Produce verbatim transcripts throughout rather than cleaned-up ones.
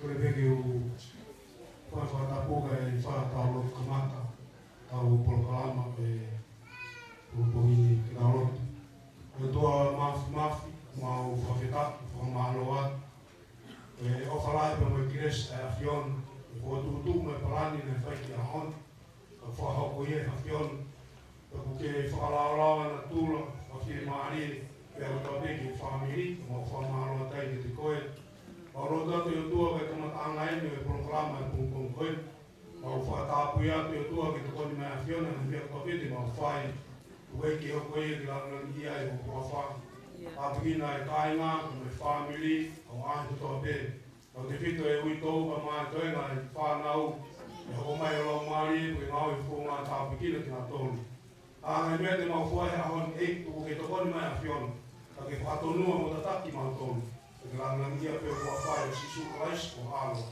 Kole pē ke u fai ha fakatapu kae fai ha tau lotu kamata ʻetau polokalama ʻi he pongipongi ni, ke tau lotu. ʻOtua Māfimafi, mau fakafetaʻi, fakamālō atu ʻi he ʻofa lahi pea mo e kelesi ʻa e ʻAfiona, ʻi he fokotuʻutuʻu mo e palani naʻe fai ki he ʻaho ni, ka fakahoko ia ʻe he ʻAfiona. Pea ke fakalaolao ʻa natula, fakafiemālie, pea ʻoku tau pē ki he fāmili, mau fakamālō atu ai kiate koe. Mau lotu atu ʻe ʻOtua ki he kamataʻanga eni ʻo e polokalama ʻi he pongipongi ko eni. Mau fakatapui atu ʻe ʻOtua ke tokoni mai ʻa e ʻAfiona, ʻi he meʻa kotoa pē te mau fai. Tuku ke hoko ia ke lāngilangiʻia ai ho huafa. Tāpuekina e kāinga, mo e fāmili, ʻo e ʻaho kotoa pē. Tautefito e uitou pea mo e toenga ʻo e fānau, ʻe hoko mai ho Laumālie, ke ngāue fakatāpuekina kinautolu. ʻA e ngaahi meʻa te mau fai he ʻaho ni, ʻEiki, tuku ke tokoni mai ʻa e ʻAfiona, ka ke fakatonua mo tataki kimautolu, ke langilangiʻia pē ho huafa, ʻia Sīsū Kalaisi ko ho ʻAlo,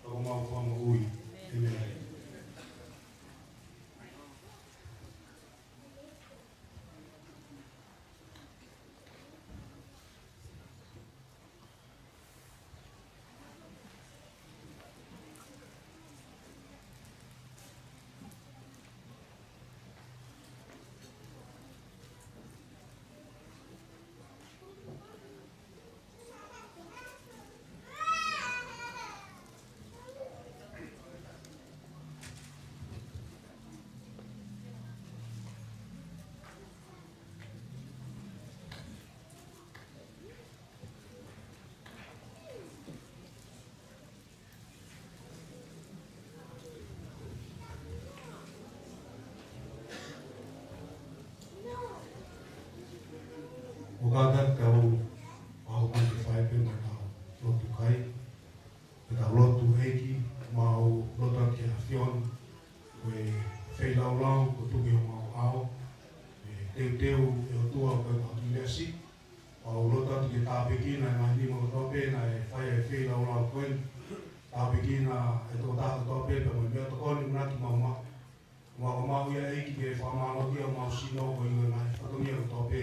ko homau Fakamoʻui. ʻĒmeni. ʻOku ou kata ke tau aʻu mai ki he fai pē ʻetau lotu kai. Ke tau lotu. ʻEiki, mau lotu atu ki he ʻAfiona, ko e feilaulau kuo tuku ʻi homau ʻao, ʻe teuteu ʻe ʻOtua ko e mau kilesi. Mau lotu atu ke tāpuekina e ngaahi nima kotoa pē naʻe fai e feilaulau ko eni. Tāpuekina e tokotaha kotoa pē pea mo e meʻatokoni ʻoku na ʻomai. Mau ka mau ia ʻEiki ke fakamālō ki ai homau sino koeʻuhi ko e ngaahi fatongia kotoa pē.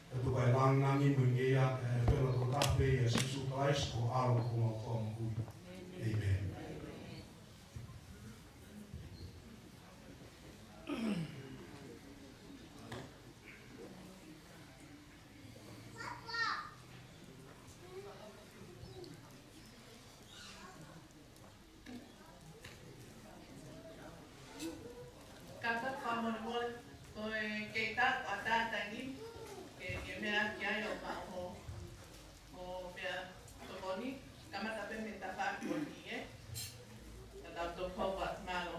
Ka tuku ai e langilangi mo e ngeia ki he ʻAfiona tokotaha pē, ʻia Sīsū Kalaisi ko ho ʻAlo ko homau Fakamoʻui. ʻĒmeni. Kātaki fakamolemole, ko e kei taʻu ʻa e taimi ni, ke, ke meʻa ki ai ʻo maʻu ho, ho meʻatokoni, kamata pē mei he tafaʻaki ko eni, ē? Ka tau toki fou atu, mālō.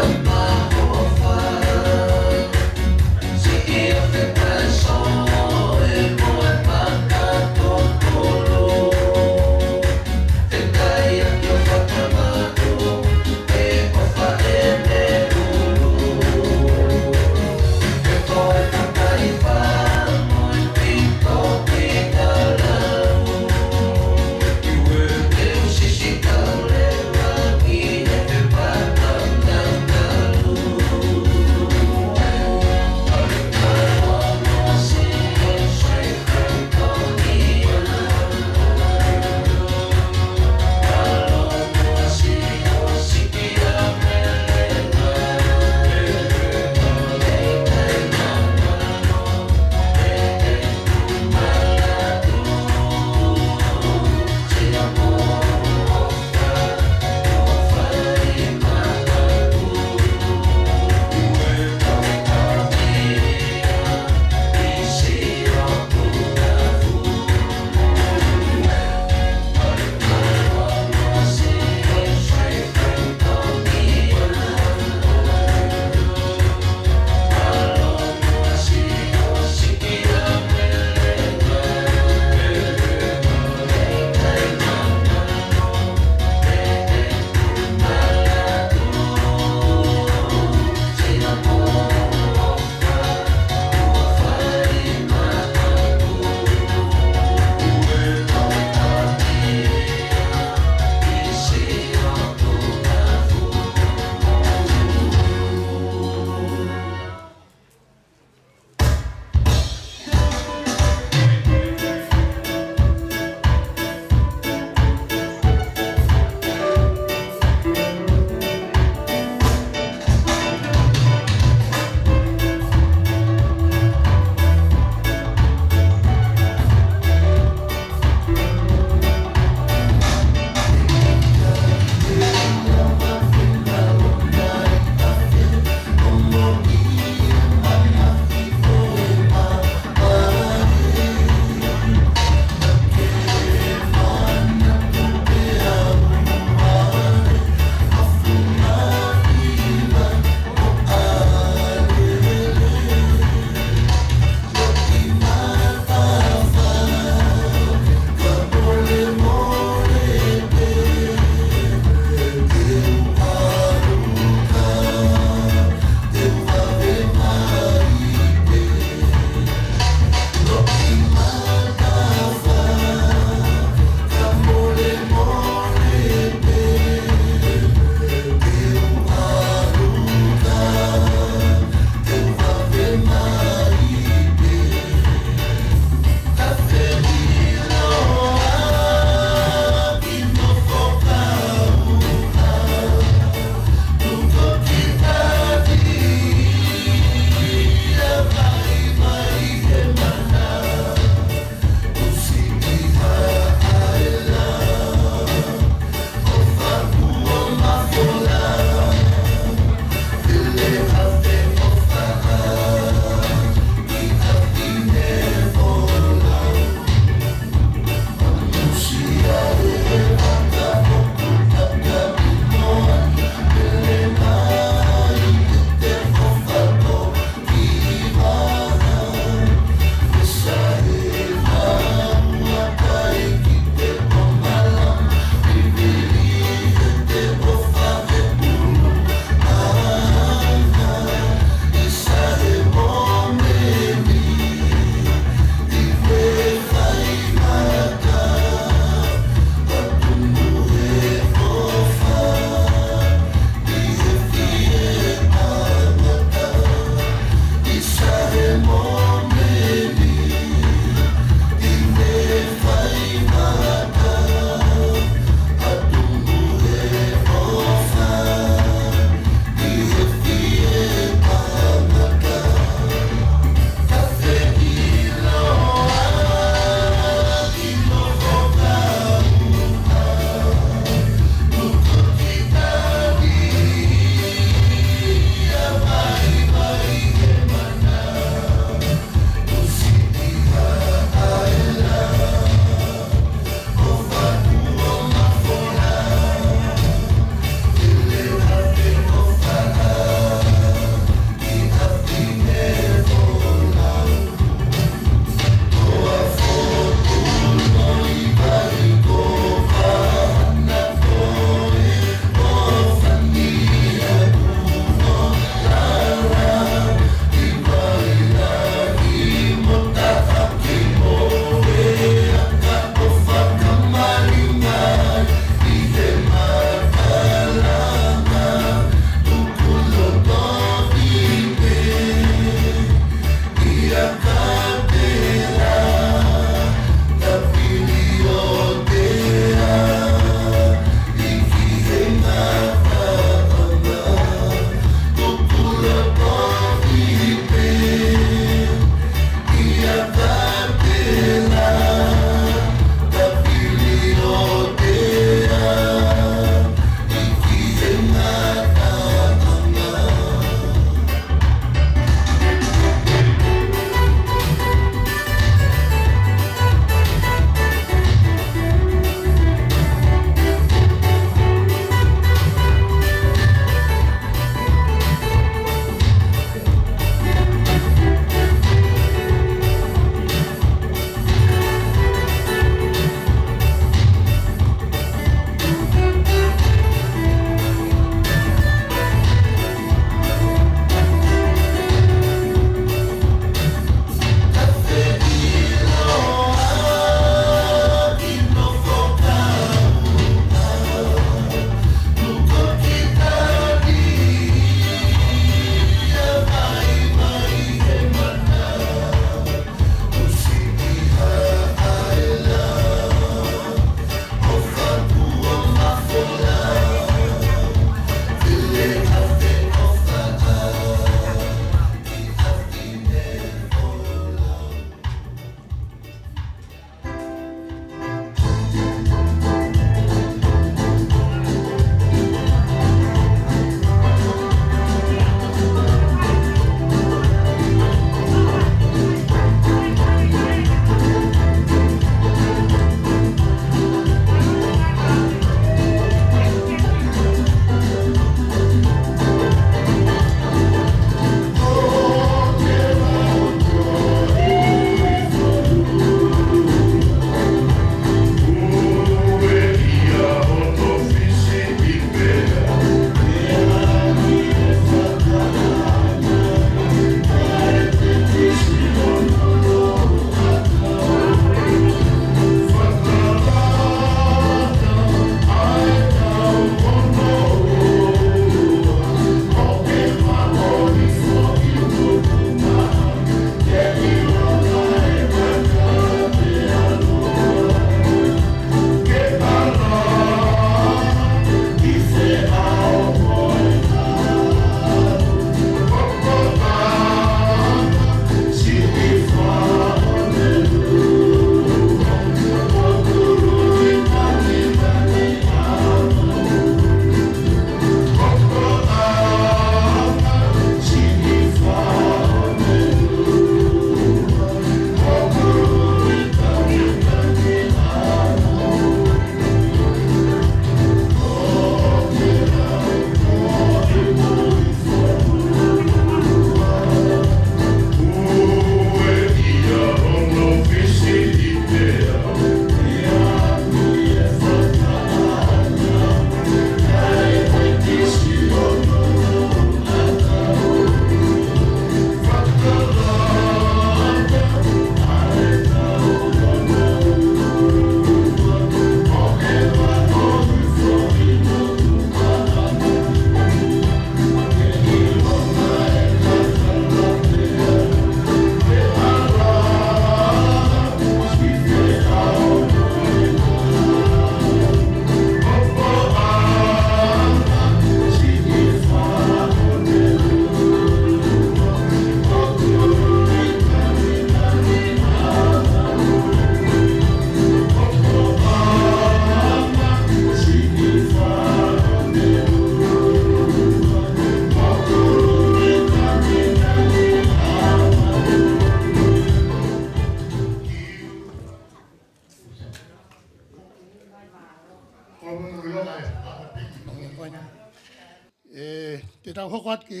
ʻE, te tau hoko atu ki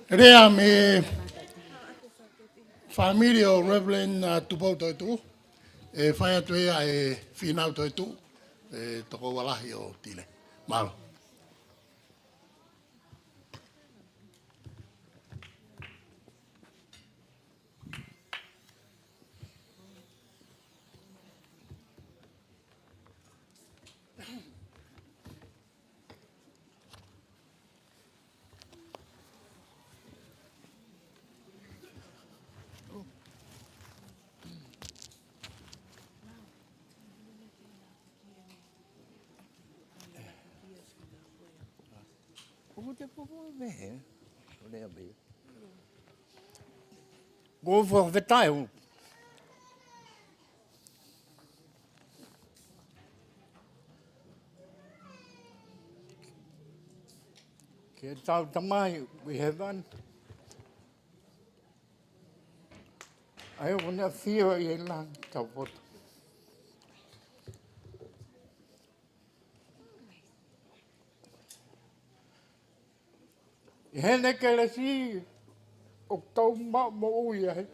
he lea mei he fāmili ʻo Reverend, uh, Tupou Toetuʻu, ʻe fai atu ia ʻe Fīnau Toetuʻu, ʻe tokoua lahi ʻo Tile. Mālō. ʻOku te pupu meʻa, ʻo lea pē. Ko e fakafetaʻi ʻoku ke tau Tamai ʻi heaven. ʻA ia ʻoku ne ʻafio ʻi he langi taupotu. ʻI heʻene kelesi ʻoku tau maʻu moʻui ai.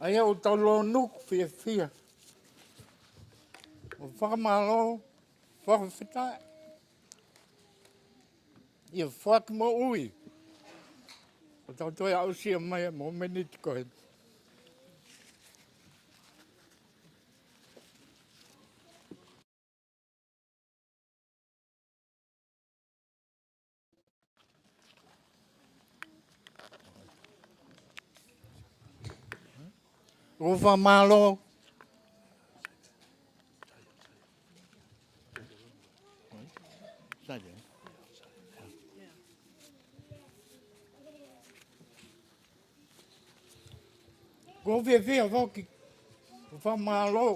ʻA ia ʻoku tau lōnuku fiefia ʻo fakamālō, fakafetaʻi ʻi he foaki moʻui ʻoku tau toe aʻusia mai he momeniti ko eni. ʻOku fakamālō. ʻOku fiefia foki. ʻOku fakamālō.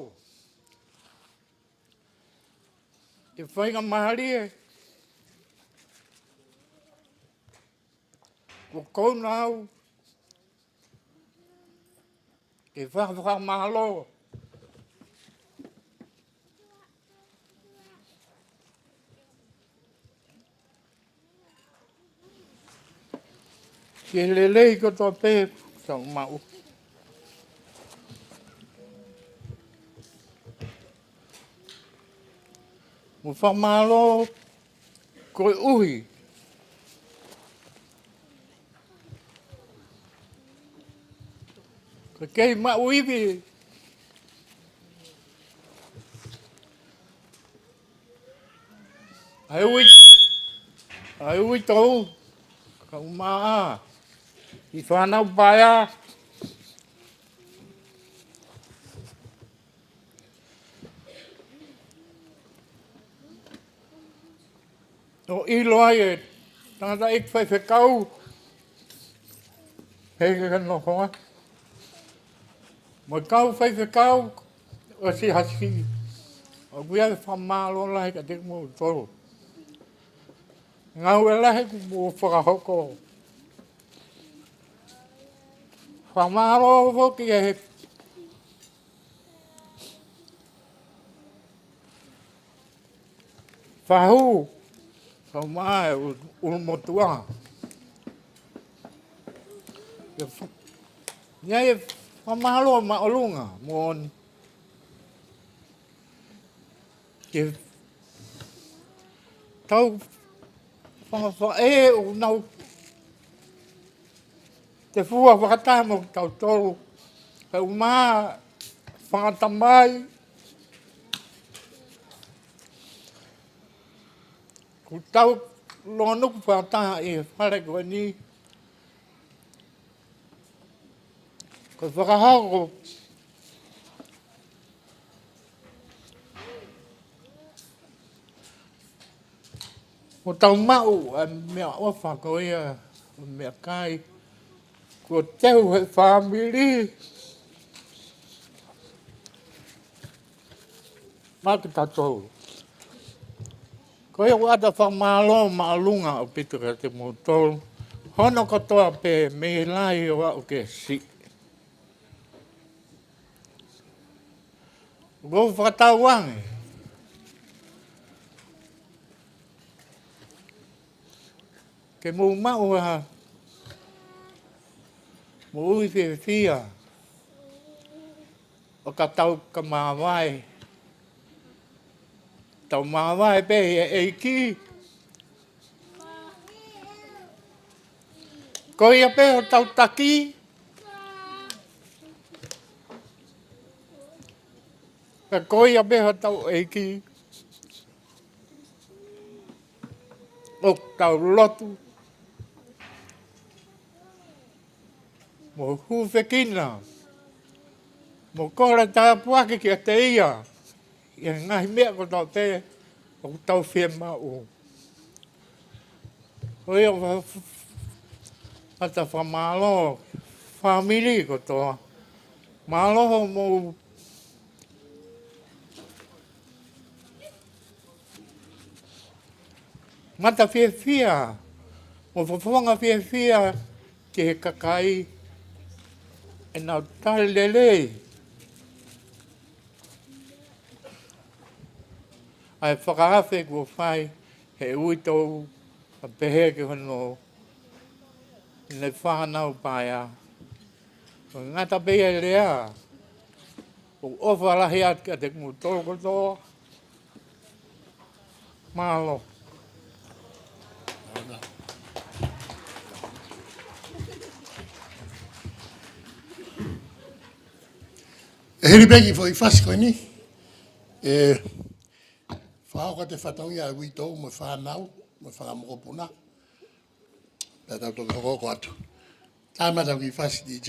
Ke faingamālie kuo kau nau ke fai ha fakamālō ki he lelei kotoa pē ʻoku tau maʻu. Mo fakamālō koeʻuhi ko e kei maʻu ivi ʻa e ui, ʻa e uitou, kae ʻumaʻā e fānau paea. ʻO ʻilo ai e tangataʻeiki faifekau he ke nofo ai. Mo e kau faifekau ʻo e siasi. ʻOku ʻi ai e fakamālō lahi kiate kimoutolu. Ngāue lahi kuo mou fakahoko. Fakamālō foki ki he fahu, kae ʻumaʻā e ʻulu-, ʻulumotuʻa. ʻI ai e fa-, ʻi ai e fakamālō māʻolunga moʻoni. Ke tau fanga faʻē ʻoku nau tefua fakataha mo kitautolu. Kae ʻumaʻā e fanga tamai ʻoku tau lōnuku fakataha ʻi he fale ko eni. Ko e fakahoko ʻo tau maʻu ʻa e meʻaʻofa ko ia ʻo e meʻakai kuo teu he fāmili maʻa kitautolu. Ko ia ʻoku ʻoatu e fakamālō māʻolunga ʻaupito kiate kimoutolu. Hono kotoa pē mei he lahi ʻo aʻu ki he siʻi. ʻOku ou fakatauange ke mou maʻu ha moʻui fiefia ʻo ka tau ka māvae. Tau māvae pē ʻi he ʻEiki. Ko ia pē hotau taki. Pea ko ia pē hotau ʻEiki. ʻOku tau lotu mo hūfekina mo kole tāpuaki kiate ia ʻi he ngaahi meʻa kotoa pē ʻoku tau fiemaʻu. Ko ia ʻoku fa-, fa-, ʻata fakamālō, fāmili kotoa. Mālō hoʻomou mata fiefia mo fofonga fiefia ki he kakai ʻenau tali lelei ʻa e fakaafe kuo fai he uitou, ʻa pehē ki hono ne fānau paea. ʻOku ngata pē ia e lea. ʻOku ʻofa lahi atu kiate kimoutolu kotoa. Mālō. ʻE hili pē ki he foʻi fasi ko eni. ʻE, fakaʻoka atu e fatongia ʻa e uitou mo e fānau, mo e fanga mokopuna. Pea tau toki hoko atu. Taimi ʻetau kiʻi fasi, D J.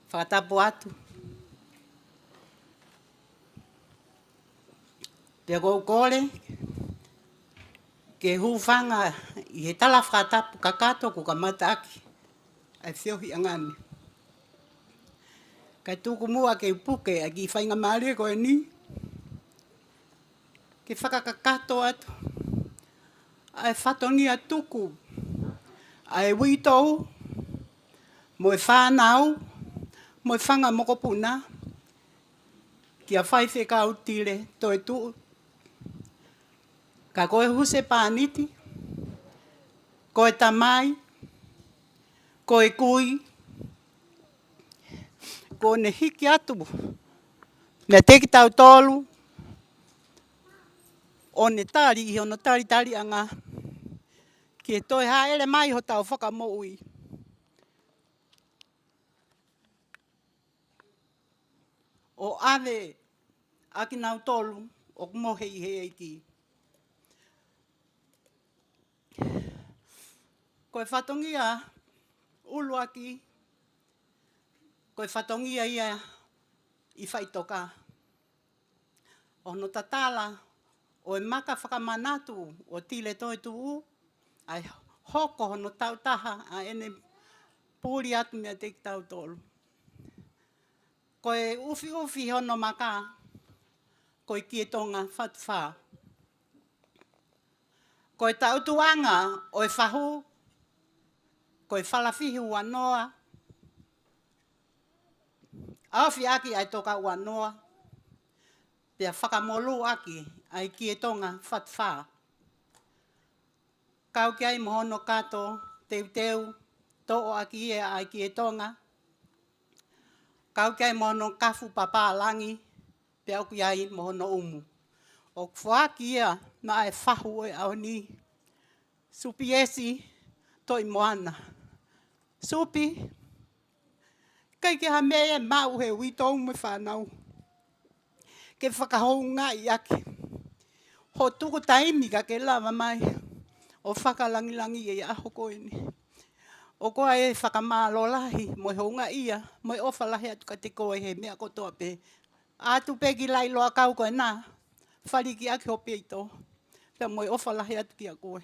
Fakatapu atu. Pea ʻoku ou kole ke hūfanga ʻi he tala fakatapu kakato kuo kamata ʻaki ʻa e feohiʻanga ni. Kae tuku muʻa ke u puke ʻa e kiʻi faingamālie ko eni ke fakakakato atu ʻa e fatongia tuku ʻa e uitou mo e fānau mo e fanga mokopuna kia Faifekau Tile Toetuʻu. Ka ko e husepāniti, ko e tamai, ko e kui, kuo ne hiki atu meiate kitautolu ʻo ne tali ʻi hono talitaliʻanga ki he toe hāʻele mai hotau Fakamoʻui ʻo ʻave ʻa kinautolu ʻoku mohe ʻi he ʻEiki. Ko e fatongia ʻuluaki, ko e fatongia ia ʻi faʻitoka. ʻO hono tatala ʻo e maka fakamanatu ʻo Tile Toetuʻu, ʻa e hoko hono taʻu taha ʻa ʻene puli atu meiate kitautolu. Ko e ʻufiʻufi hono maka, ko e Kie Tonga Fatufā. Ko e taʻutuʻanga ʻo e fahu, ko e Falafihi uanoa, ʻaofi ʻaki ʻa e Toka uanoa, pea fakamolū ʻaki ʻa e Kie Tonga Fatufā. Kau ki ai mo hono kato teuteu, toʻo ʻaki ia ʻa e Kie Tonga. Kau ki ai mo hono kafu papālangi, pea ʻoku ʻi ai mo hono ʻumu. ʻOku foaki ia maʻa e fahu ʻo e ʻaho ni, Supiesi Toʻimoana. Supi, ʻikai ke ʻi ai ha meʻa ia ʻe maʻu ʻe he uitou mo e fānau ke fakahoungaʻi ʻaki ho tuku taimi ka ke lava mai ʻo fakalangilangiʻi e ʻaho ko eni. ʻOku ʻi ai e fakamālō lahi mo e houngaʻia mo e ʻofa lahi atu kiate koe he meʻa kotoa pē. Aʻu atu pē ki Lailoa kau ko ena, faliki ʻaki ho peito. Pea mo e ʻofa lahi atu kiate koe.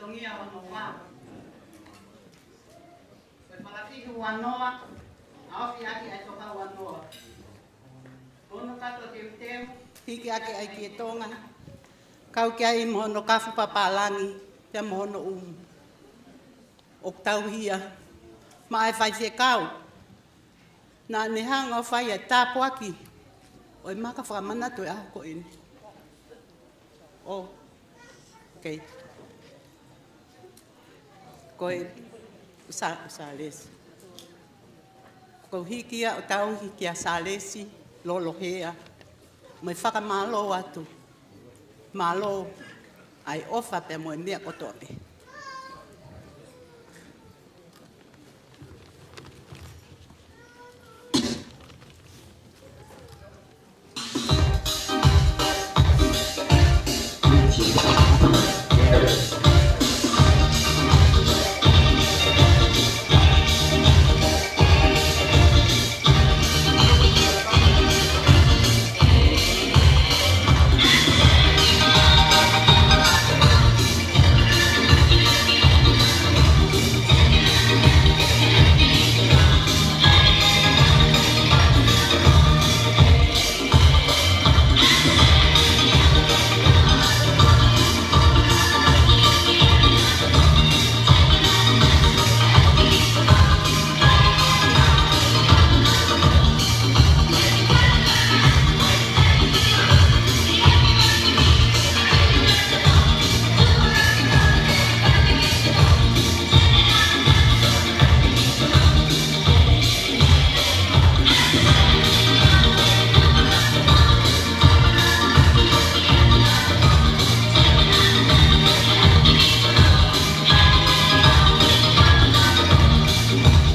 Fatongia hono ua. Ko e falafihi ua noa, ʻaofi ʻaki ʻa e toka ua noa. Hono kato teuteu, hiki ʻaki ʻa e Kiʻi Tonga, kau ki ai mo hono kafu papālangi, pea mo hono ʻumu. ʻOku tauhi ia maʻa e faifekau naʻa ne hanga ʻo fai ʻa e tāpuaki ʻo e maka fakamanatu ʻo e ʻaho ko eni. ʻO, okay. Ko e Sa-, Salesi. Ko e hiki ia ʻo tauhi kia Salesi Lolohea. Mo e fakamālō atu. Mālō ʻa e ʻofa pea mo e meʻa kotoa pē.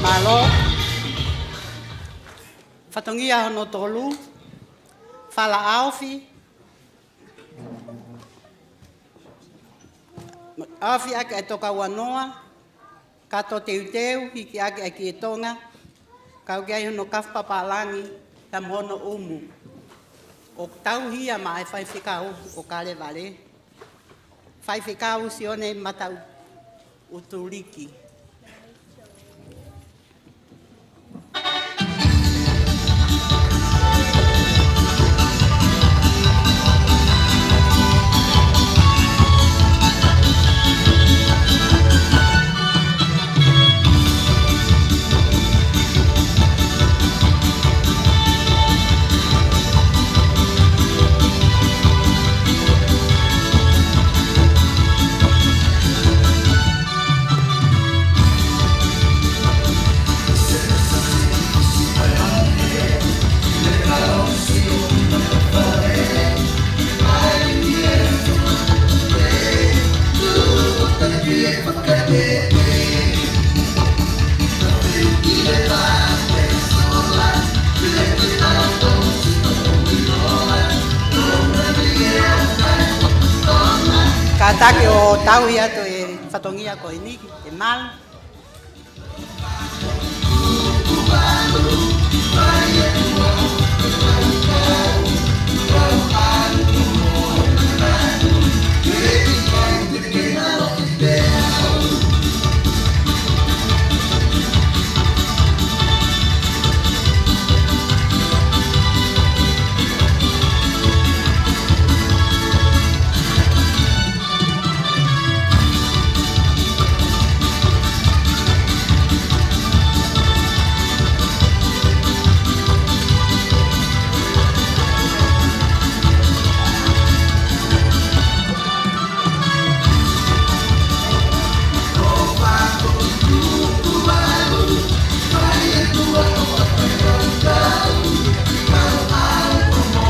Mālō. Fatongia hono tolu, falaʻaofi. ʻAofi ʻaki ʻa e toka ua noa, kato teuteu, hiki ʻaki ʻa e Kiʻi Tonga, kau ki ai hono kafu papālangi, pea mo hono ʻumu. ʻOku tauhi ia maʻa e faifekau ʻo Kalevale. Faifekau Sione Mataʻutuliki. Kātaki ʻo tauhi atu e fatongia ko eni, ʻe malu.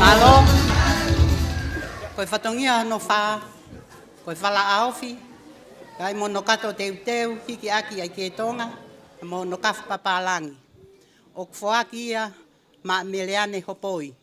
Mālō. Ko e fatongia hono fā, ko e falaʻaofi, ʻa ia mo hono kato teuteu, hiki ʻaki ʻa e Kiʻi Tonga, mo hono kafu papālangi. ʻOku foaki ia maʻa Meleane Hopoi.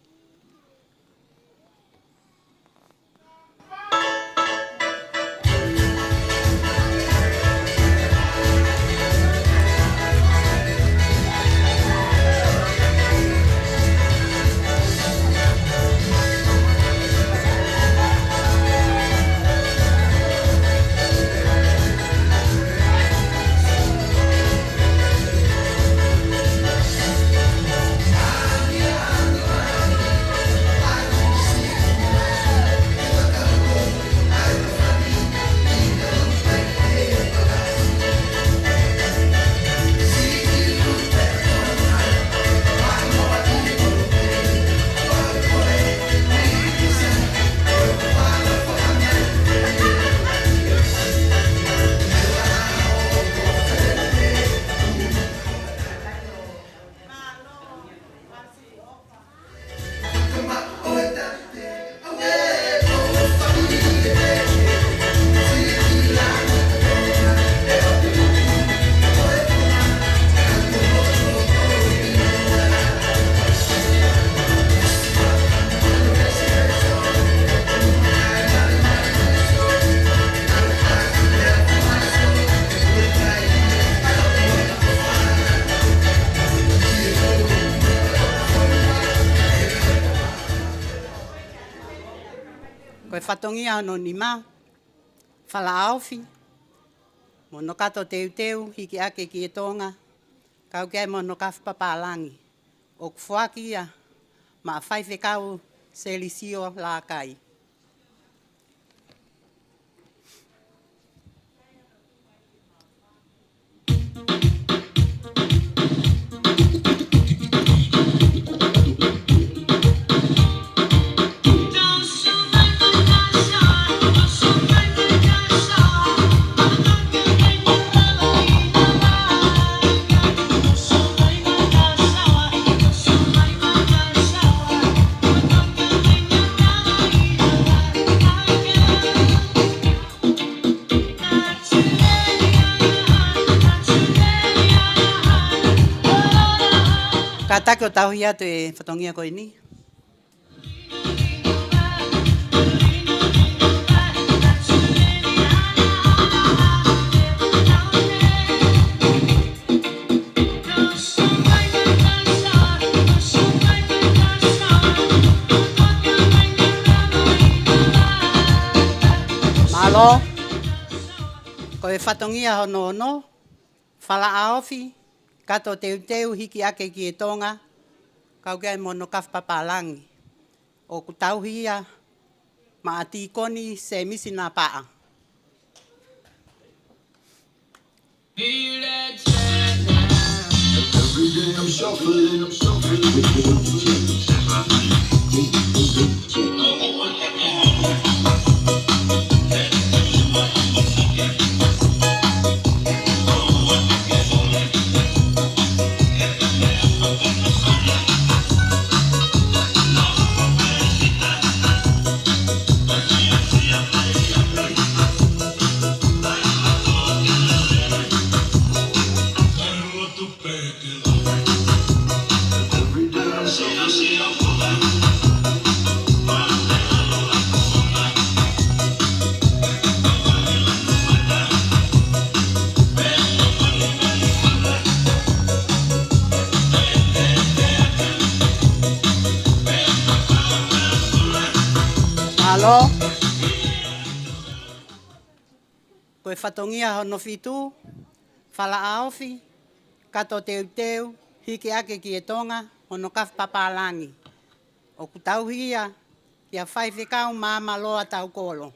Ko e fatongia hono nima, Falaʻaofi, mo hono kato teuteu, hiki ʻaki e Kiʻi Tonga, kau ki ai mo hono kafu papālangi, ʻoku foaki ia maʻa Faifekau Selisio Lakai. Kātaki ʻo tauhi atu e fatongia ko eni. Mālō. Ko e fatongia hono ono, Falaʻaofi, kato teuteu, hiki ʻaki e Kiʻi Tonga, kau ki ai mo hono kafu papālangi, ʻoku tauhi ia maʻa Tīkoni Sēmisi Napaʻa. Mālō. Ko e fatongia hono fitu, Falaʻaofi, kato teuteu, hiki ʻaki e Kiʻi Tonga, hono kafu papālangi, ʻoku tauhi ia kia Faifekau Māmaloa Taukolo.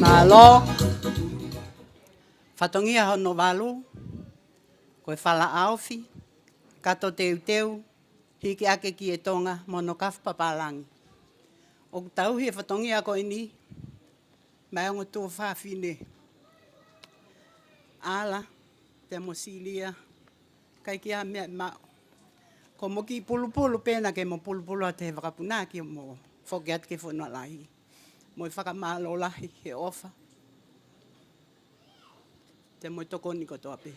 Mālō. Fatongia hono valu, ko e Falaʻaofi, kato teuteu, hiki ʻaki e Kiʻi Tonga mo hono kafu papālangi. ʻOku tauhi e fatongia ko eni maʻa e ongo tuofāfine, ʻAla, pea mo Silia, ʻikai ke ʻi ai ha meʻa ʻe maʻu. Ko hoʻomo kiʻi pulupulu pē naʻa ke mo pulupulu atu he vakapuna ke mo foki atu ki he fonua lahi. Mo e fakamālō lahi he ʻofa. Pea mo e tokoni kotoa pē.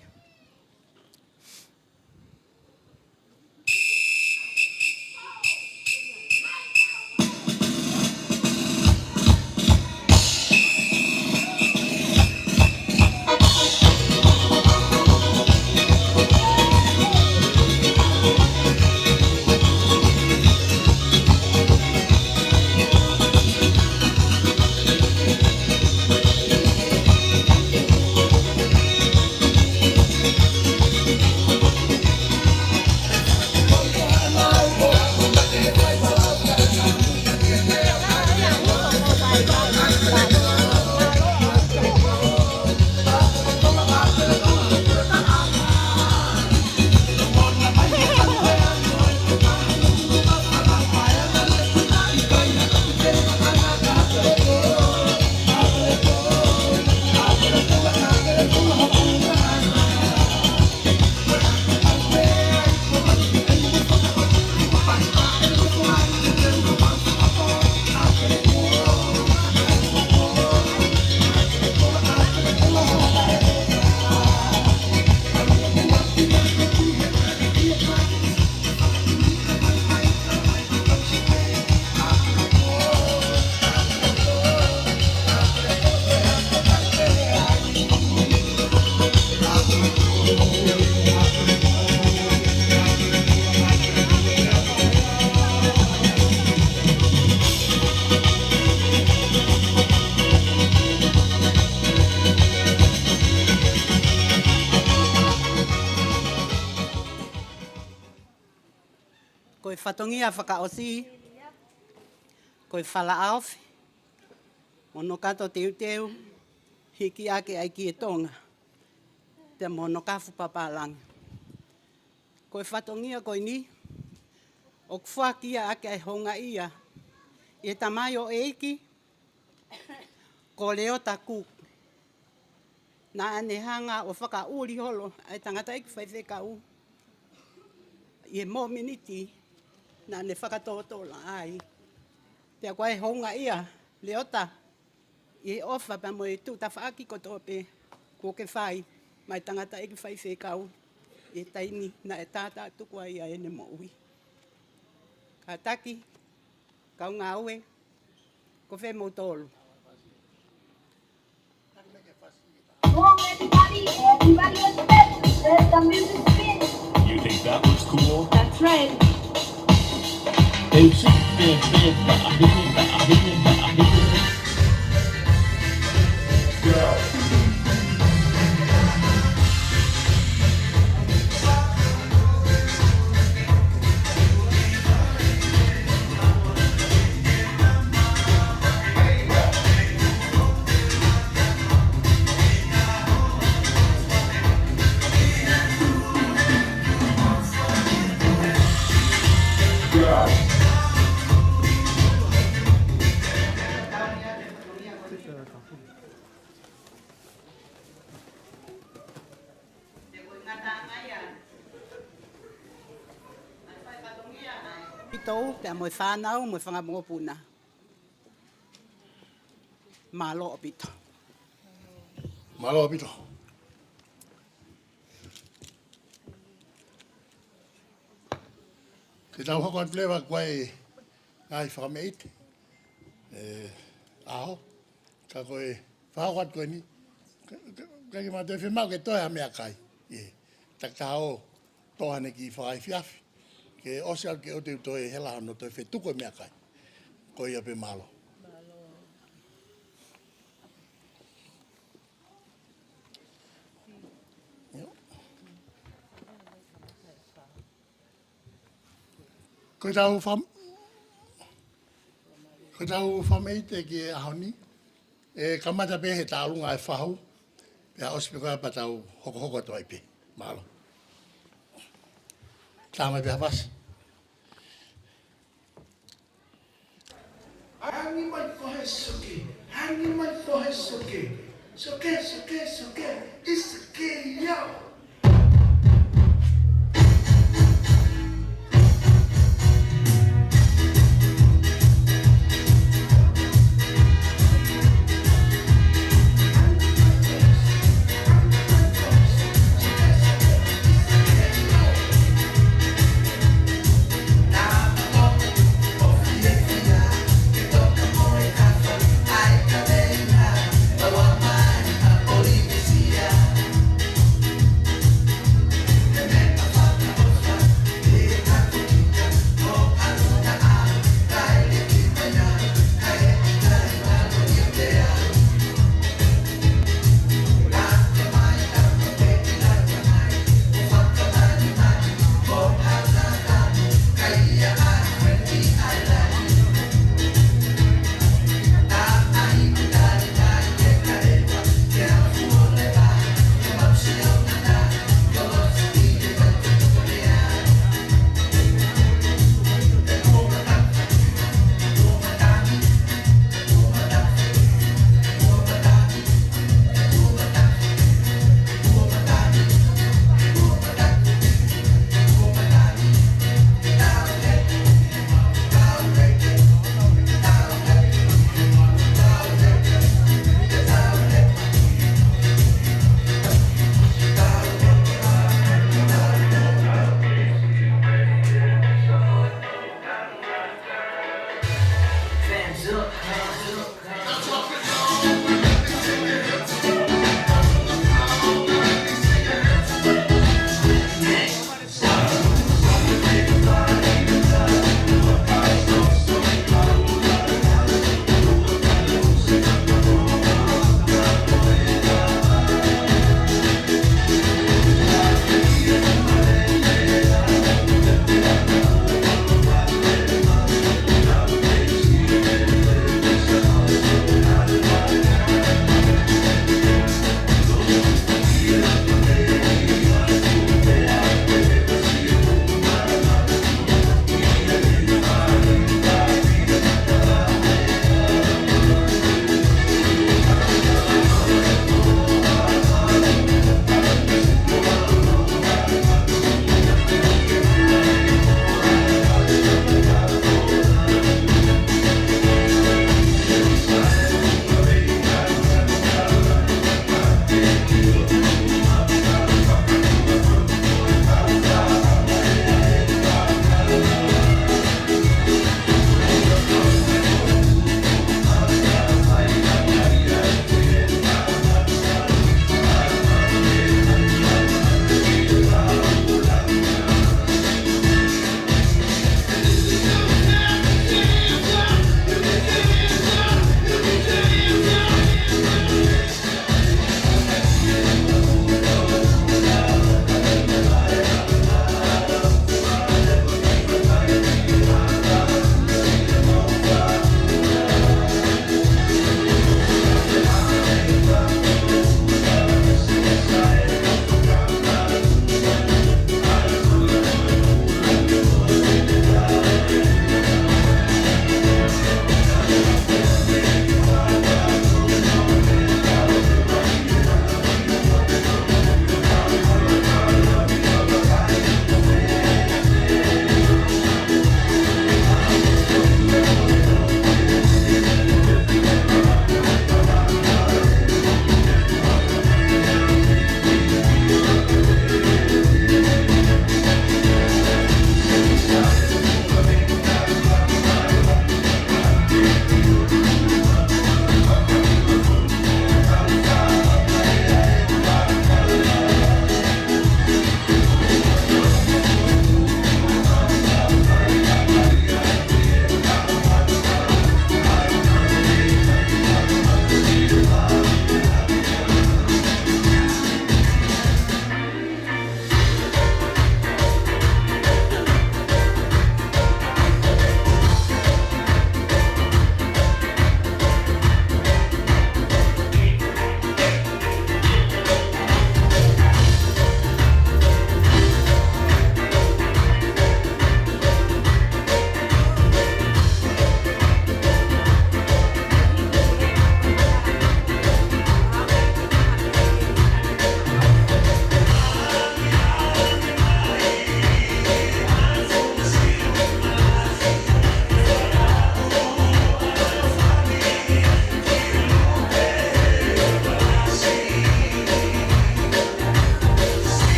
Ko e fatongia fakaʻosi, ko e falaʻaofi, mo hono kato teuteu, hiki ʻaki ʻa e ʻEiki ʻo Tonga, pea mo hono kafu papālangi. Ko e fatongia ko eni, ʻoku foaki ia ʻaki ʻa e houngaʻia ʻi he tamaioʻeiki ko Leota Cook. Naʻa ne hanga ʻo fakaʻuli holo ʻa e tangataʻeiki faifekau ʻi he mōmeniti naʻa ne fakatōtōlaʻa ai. Pea ko e houngaʻia, Leota, ʻi he ʻofa pea mo e tuʻu tafaʻaki kotoa pē kuo ke fai maʻa e tangataʻeiki faifekau ʻi he taimi naʻe tātātuku ai ʻa ʻene moʻui. Kātaki, kau ngāue, ko fē moutolu? Come on, everybody, everybody is ready. Let the music spin. You think that looks cool? That's right. ʻAupito, pea mo e fānau, mo e fanga mokopuna. Mālō ʻaupito. Mālō ʻaupito. Ke tau hoko atu leva ki he ngaahi fakameʻite. ʻE, ʻaho. Ka ko e fakahoko atu ko eni, ka, ka, ka ke mātou fiemaʻu ke toe ha meʻakai. ʻE, takitaha ʻo toe haʻane kiʻi fakaefiafi. Ke ʻosi atu ke ʻoua te u toe hela hono toe fetuku e meʻakai. Ko ia pē, mālō. Ko ʻetau fam-, ko ʻetau fakameʻite ki he ʻaho ni, ʻe kamata pē he tauʻolunga e fahu, pea ʻosi pē ko ia pea tau hokohoko atu ai pē. Mālō. Tā mai pē Hafasi. Hangē mai ko he soke, hangē mai ko he soke. Soke, soke, soke, ʻisa ke iau.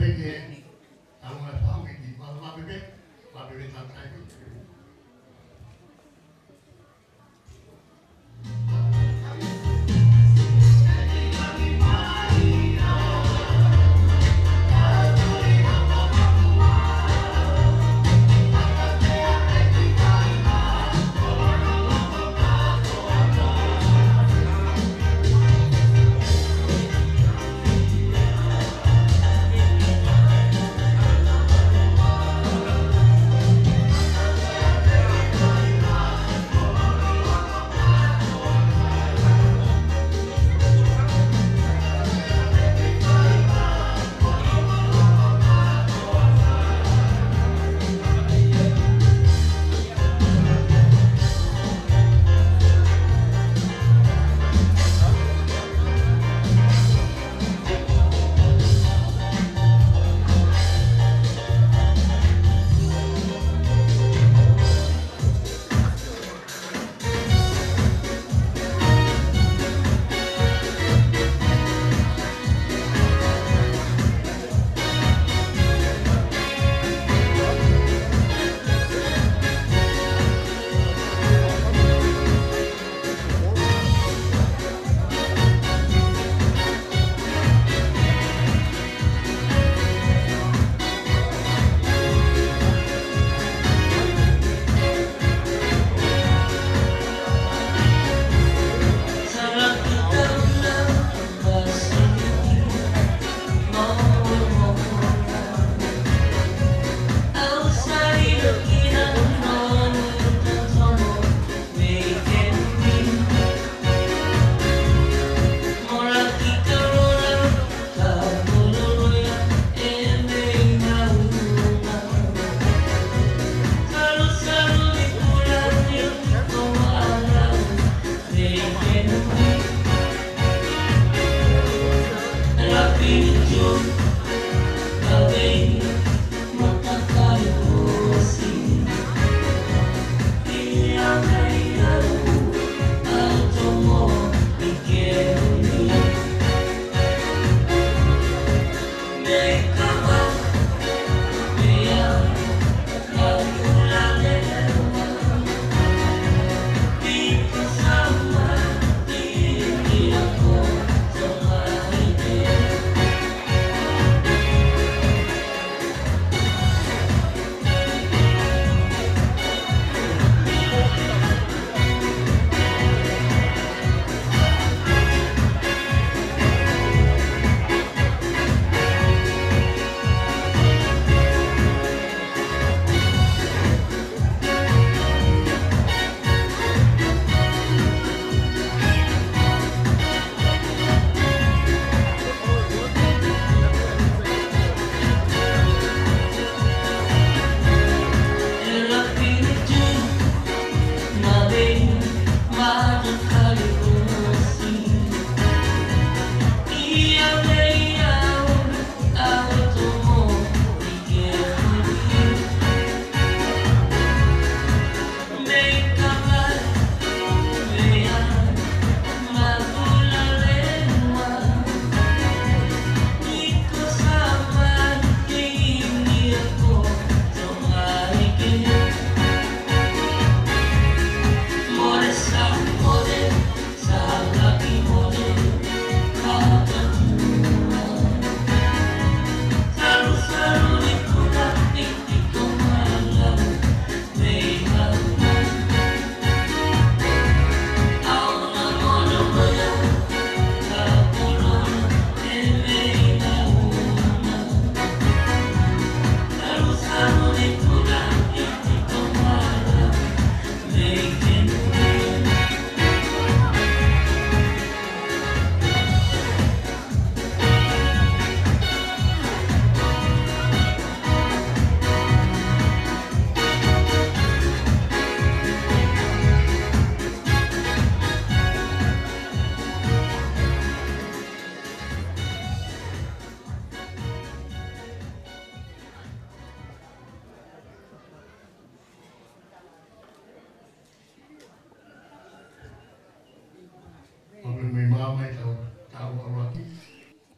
Peke, ʻalu mai fāmili, mālō maʻu pē, maʻu pē tātai.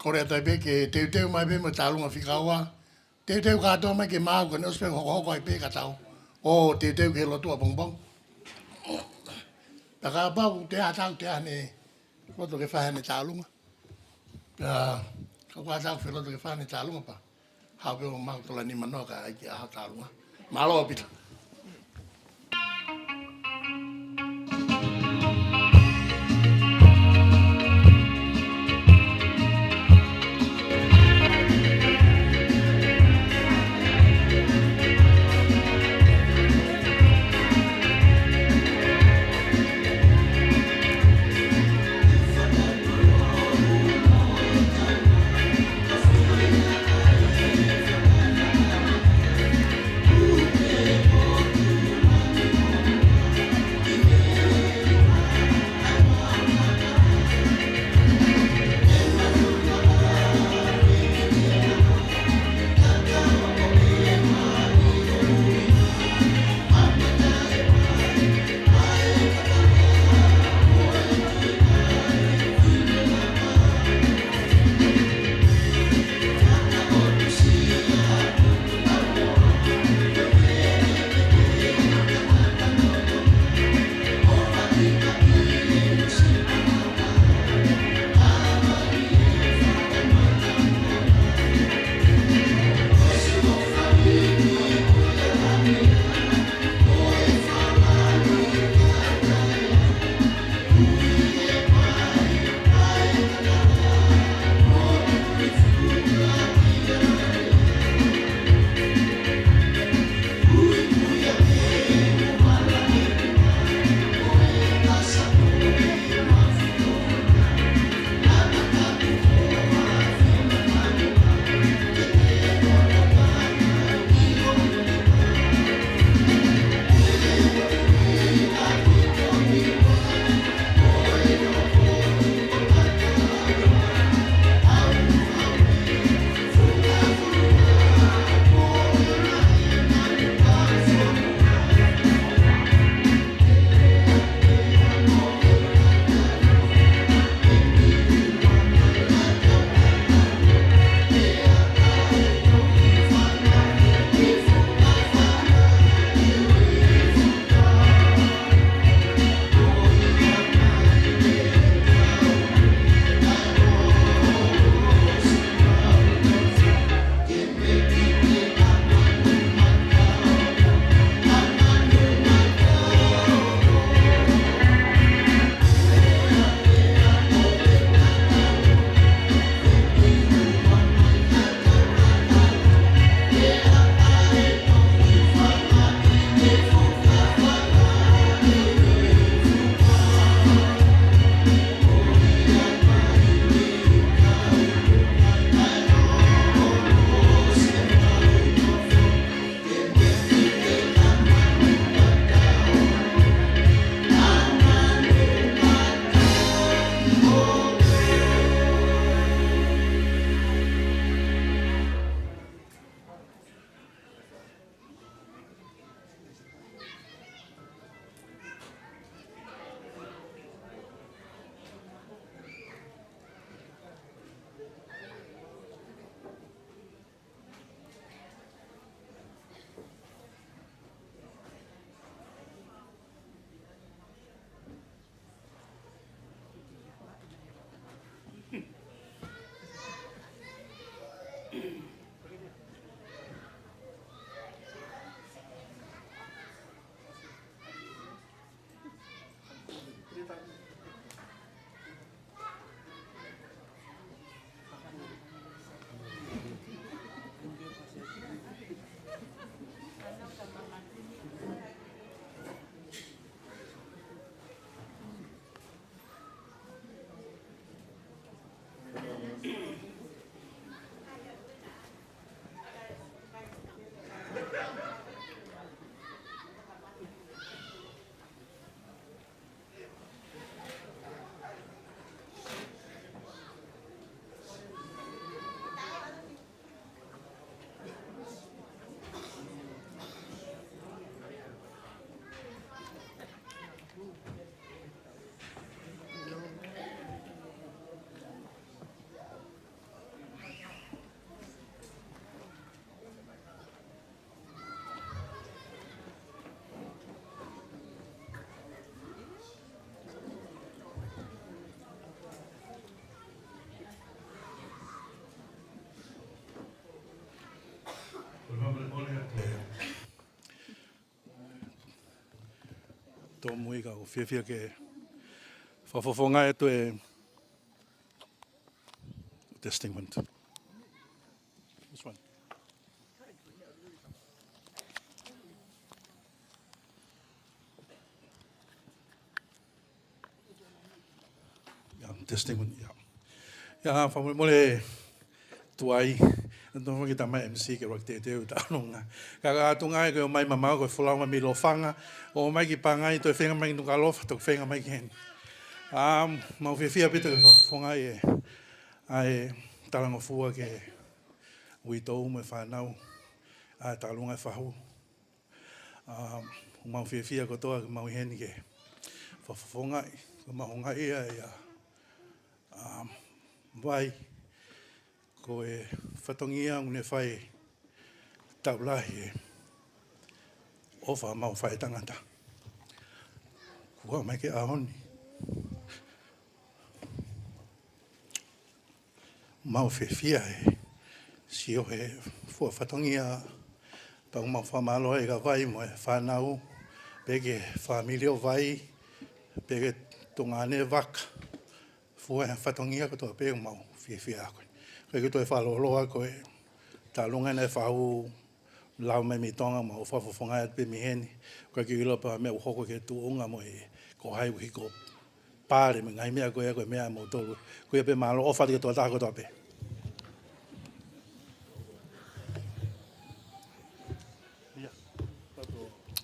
Kole atu ai pē ke teuteu mai pē mo e tālunga fika ua. Teuteu kātoa mai ke maau, ko ʻene ʻosi pē hokohoko ai pē ka tau ō teuteu ki he lotu ʻapongipongi. Pea kapau ʻoku ʻi ai ha taha ʻoku ʻikai ke ne loto ke fai haʻane tālunga, pea kapau ʻoku ʻi ai ha taha ʻoku fie loto ke fai haʻane tālunga, pea haʻu pē ʻo maʻu tola ni manoa ka ʻai ke ʻaho tālunga. Mālō ʻaupito. Tōmui, ka ʻoku ou fiefia ke fakafofongaʻi atu e testing one, two. This one. Yeah, testing one, yeah. Yeah, fakamolemole tuai, ʻoku ou fakatamai M C ke ʻuluaki teuteu ʻi he talanoa. Ka ko e tuʻunga ko e ʻomai mai ʻa e folau mei Lofanga, ʻomai ki Pangai, toe feinga mai ki Nukuʻalofa, toe feinga mai ki heni. Um, mau fiefia ʻaupito ke fakafofongaʻi e, ʻa e talangofua ki he uitou mo e fānau ʻa e talunga e fahu. Um, ʻoku mau fiefia kotoa ke mau ʻi heni ke fakafofongaʻi, ke mau houngaʻia ia, um, Vai, ko e fatongia ʻoku ne fai taʻu lahi e ʻofa mau fai tangata. Kuo aʻu mai ki he ʻaho ni. Mau fiefia he sio he fua fatongia, pea ʻoku mau fakamālō ai kia Vai mo e fānau, pea ki he fāmili ʻo Vai, pea ki he tuongaʻane Vaka. Fua he fatongia kotoa pē ʻoku mau fiefia ko ē. Ko e ke toe fakalōloa ko e talunga ʻena e fahu lau mai mei Tonga, mau fakafofongaʻi atu pē mei heni. Ko e ke ʻilo pē meʻa ʻoku hoko ki he tuʻunga mo e ko hai ʻoku hiko pale mo e ngaahi meʻa ko ē, ko e meʻa ʻa moutolu. Ko ia pē, mālō, ʻofa atu ki he tokotaha kotoa pē.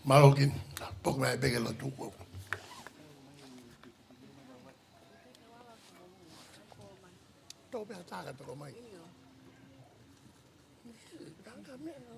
Mālō Kini, poko mai pē ke lotu. Tō pē ha taha toko mai. Tanga meʻa.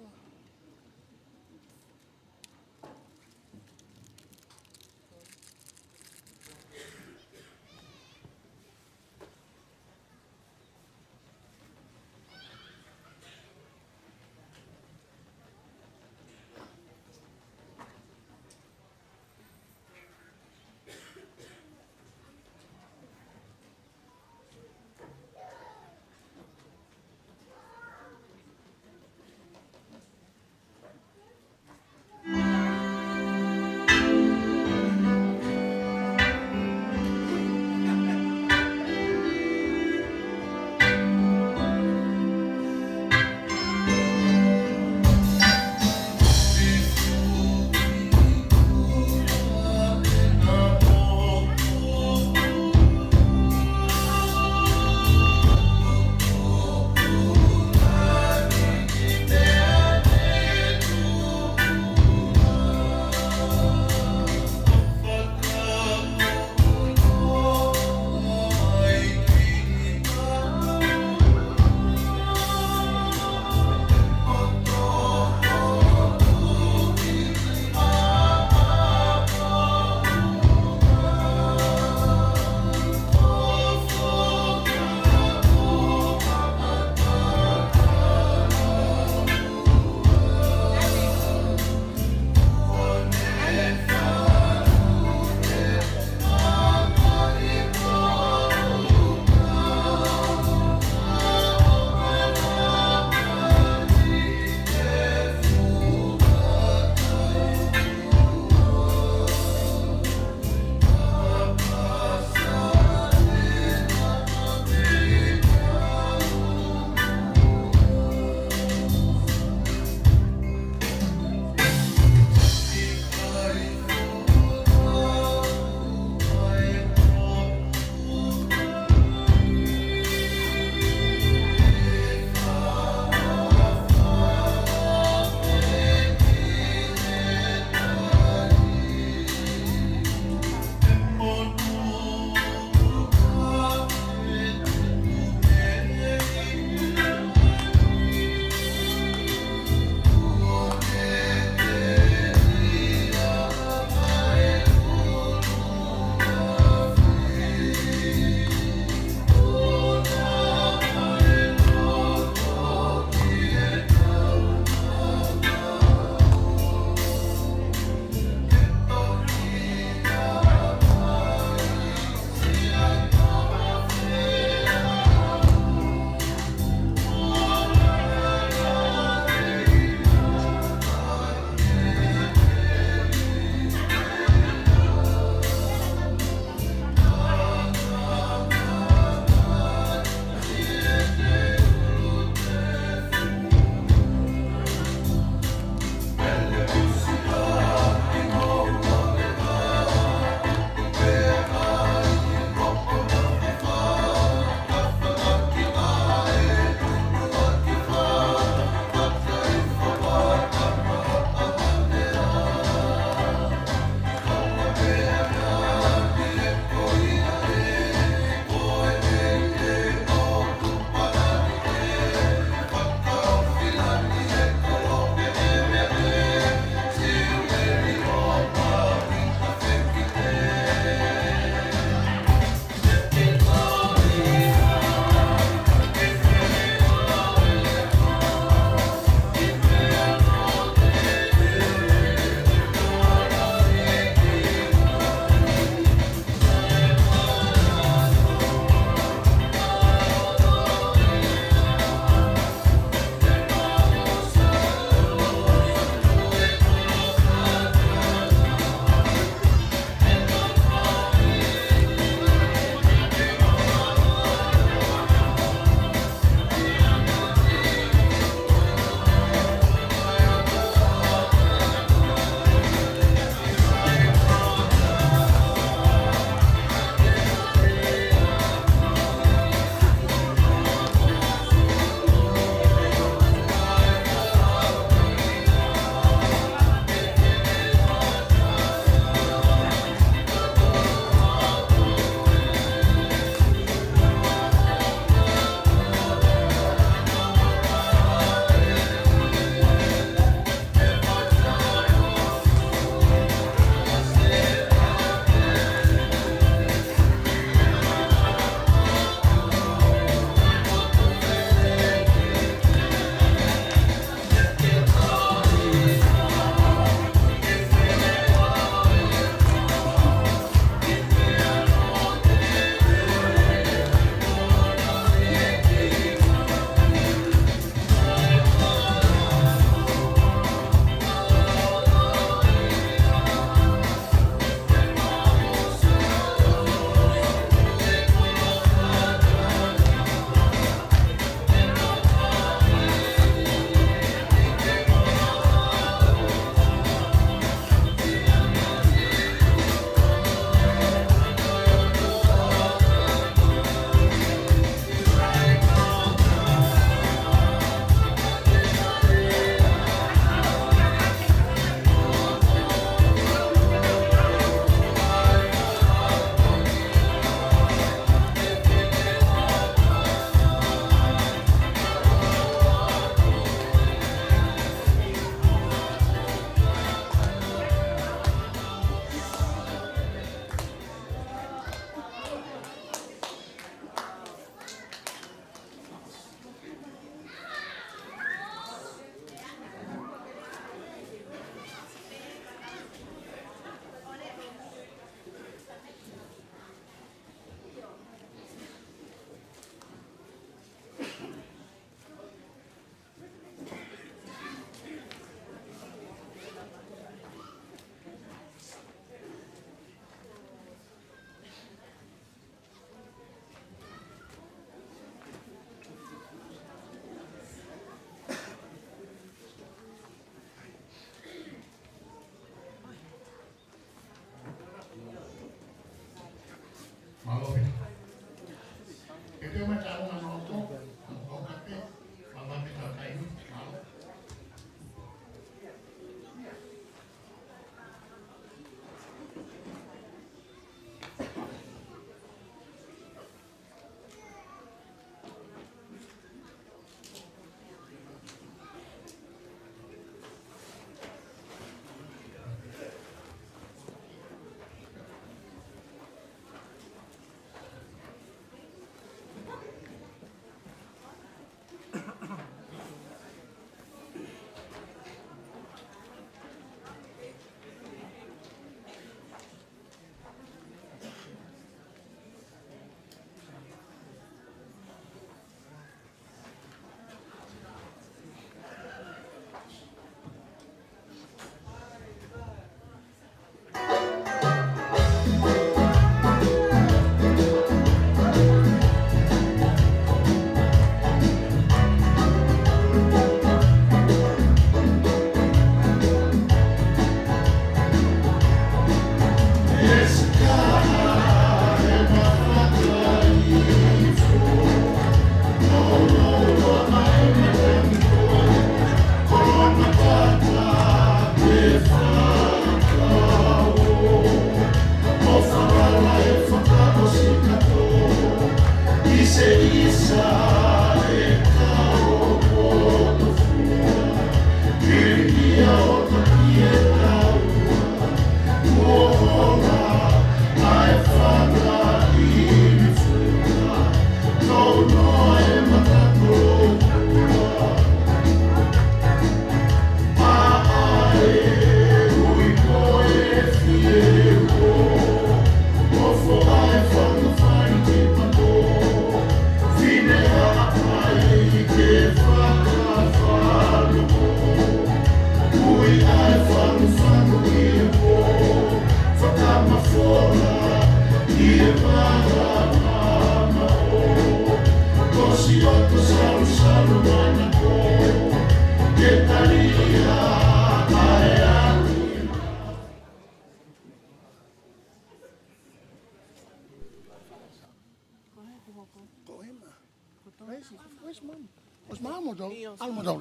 Moto, ʻalu moto.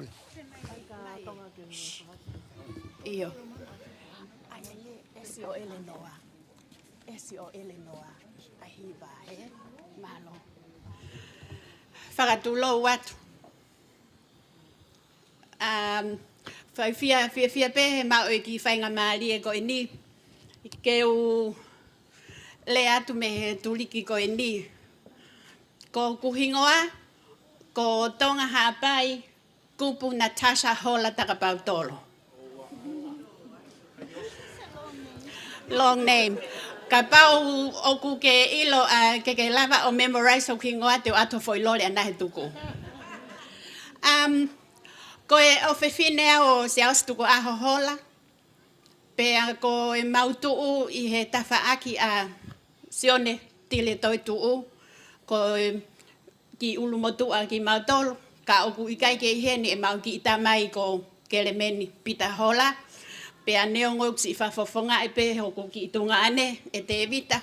ʻIo. ʻEsi ʻo ʻElenoa. ʻEsi ʻo ʻElenoa. ʻAi hiva, ē? Mālō. Fakatulou atu. Um, fai fia, fia, fia pē he maʻu e kiʻi faingamālie ko eni ke u lea atu mei he tuliki ko eni. Ko hoku hingoa ko Tonga Haʻapai, Kupu Natasha Hola Takapautolo. Long name. Kapau ʻoku ke ʻilo, ʻa, ke ke lava ʻo memorize hoku hingoa, te u ʻatu foʻi lole ʻana he tuku. Um, ko e ʻofefine au ʻo Siaosi Tukuʻaho Hola. Pea ko e mau tuʻu ʻi he tafaʻaki ʻa Sione Tile Toetuʻu, ko e kiʻi ʻulumotuʻa kimautolu, ka ʻoku ʻikai ke ʻi heni ʻemau kiʻi tamai ko Kelemeni Pita Hola, pea neongo ʻoku siʻi fakafofongaʻi pē hoku kiʻi tuongaʻane ʻe Tēvita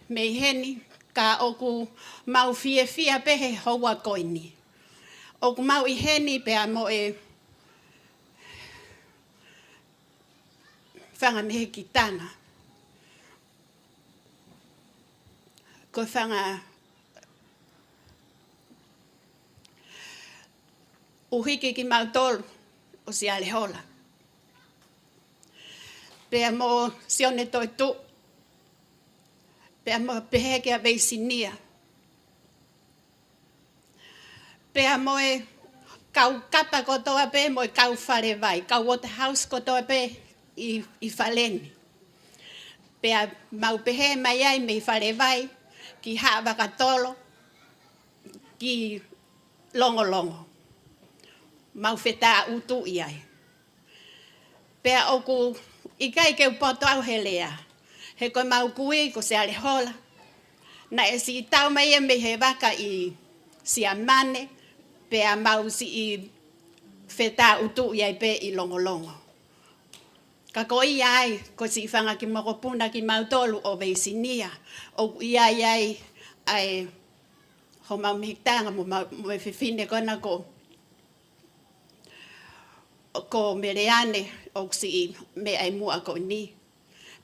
mei heni, ka ʻoku mau fiefia pē he houa ko eni. ʻOku mau ʻi heni pea mo e fanga mehekitanga. Ko e fanga ʻuhiki kimautolu ʻo Siale Hola. Pea mo Sione Toetuʻu. Pea mo pehē kia Veisinia. Pea mo e kau kapa kotoa pē, mo e kau fale vai, kau Waterhouse kotoa pē ʻi, ʻi fale ni. Pea mau pehē mai ai mei fale vai ki Haʻavakatolo, ki Longolongo. Mau fetāʻutuʻi ai. Pea ʻoku ʻikai ke u poto au he lea. He ko ʻemau kui ko Siale Hola. Naʻe siʻi tau mai ia mei he vaka ʻi Siamane, pea mau siʻi fetāʻutuʻi ai pē ʻi Longolongo. Ka ko ia ai, ko siʻi fanga kiʻi mokopuna kimautolu ʻo Veisinia, ʻoku ʻi ai ai ʻa e homau mehekitanga mo mau, mo e fefine ko ena ko ko Meleane ʻoku siʻi meʻa ʻi muʻa ko eni.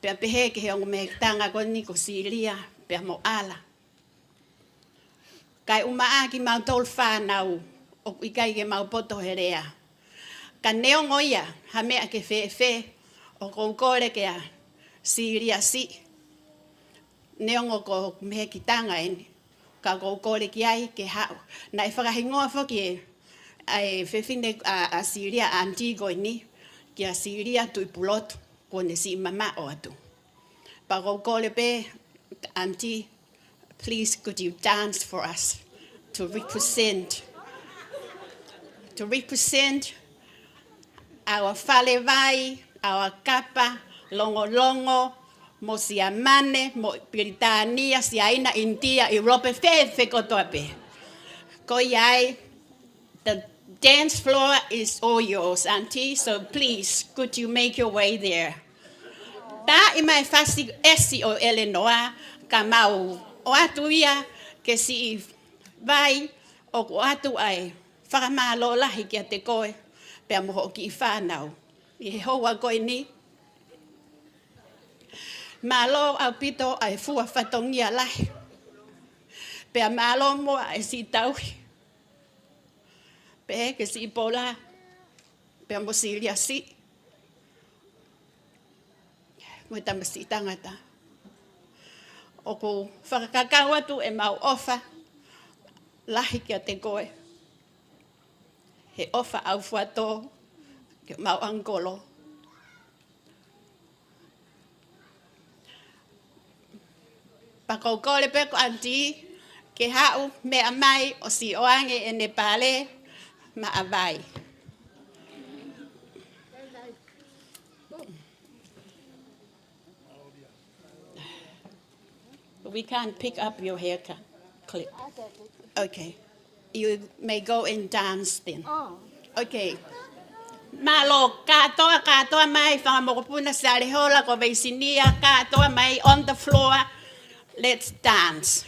Pea pehē ki he ongo mehekitanga ko eni ko Silia, pea mo ʻAla. Kae ʻumaʻā kimautolu fānau, ʻoku ʻikai ke mau poto he lea. Ka neongo ia, ha meʻa ke fēfē, ʻoku ou kole kia Silia siʻi. Neongo ko e mehekitanga eni, ka ʻoku ou kole ki ai ke haʻu. Naʻe fakahingoa foki ʻe, ʻa e fefine ʻa, ʻa Silia, aunty ko eni, kia Silia Tuʻipulotu, kuo ne siʻi mamaʻo atu. Pea ʻoku ou kole pē, aunty, please could you dance for us to represent, to represent our fale vai, our kapa, Longolongo, mo Siamane, mo Pilitānia, Siaina, ʻInitia, ʻIulope, fēfē kotoa pē. Ko ia ai, the dance floor is all yours, aunty, so please, could you make your way there? Taaʻi mai e fasi ʻEsi ʻo ʻElenoa, ka mau ʻoatu ia ke siʻi vai, ʻoku ʻoatu ai e fakamālō lahi kiate koe, pea mo hoʻo kiʻi fānau. ʻI he houa ko eni, mālō ʻaupito ʻa e fua fatongia lahi. Pea mālō muʻa ʻa e siʻi tauhi. Pehē kia Siʻi Pola, pea mo Silia siʻi. Mo e tamasiʻi tangata. ʻOku ou fakakakau atu ʻemau ʻofa lahi kiate koe. He ʻofa ʻaufuatō, ki homau ʻangikolo. Pea ʻoku ou kole pē ko aunty, ke haʻu meʻa mai ʻo siʻi ʻoange ʻene pale maʻa vai. We can't pick up your hair clip. Okay. You may go and dance then. Oh. Okay. Mālō, kātoa, kātoa mai, fanga mokopuna Siale Hola ko Veisinia, kātoa mai on the floor. Let's dance.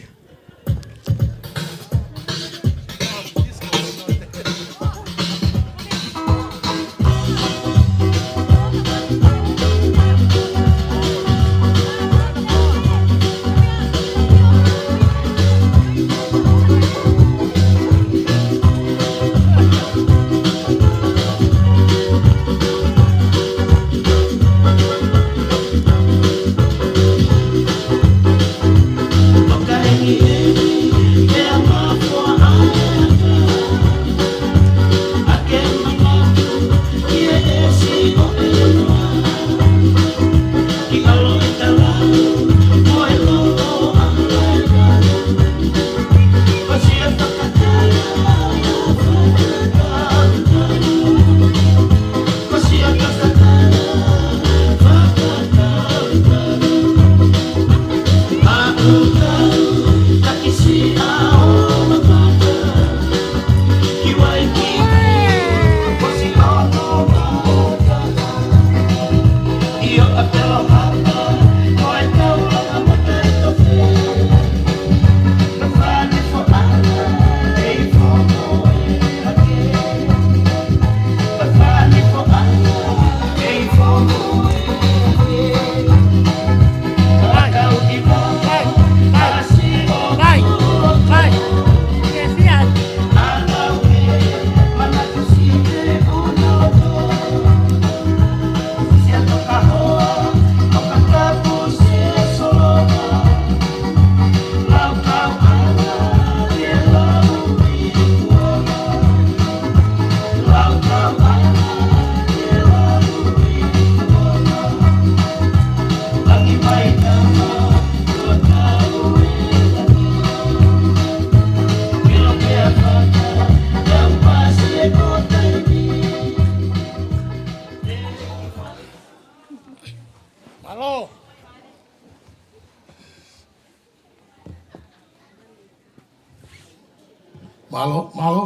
Mālō, mālō.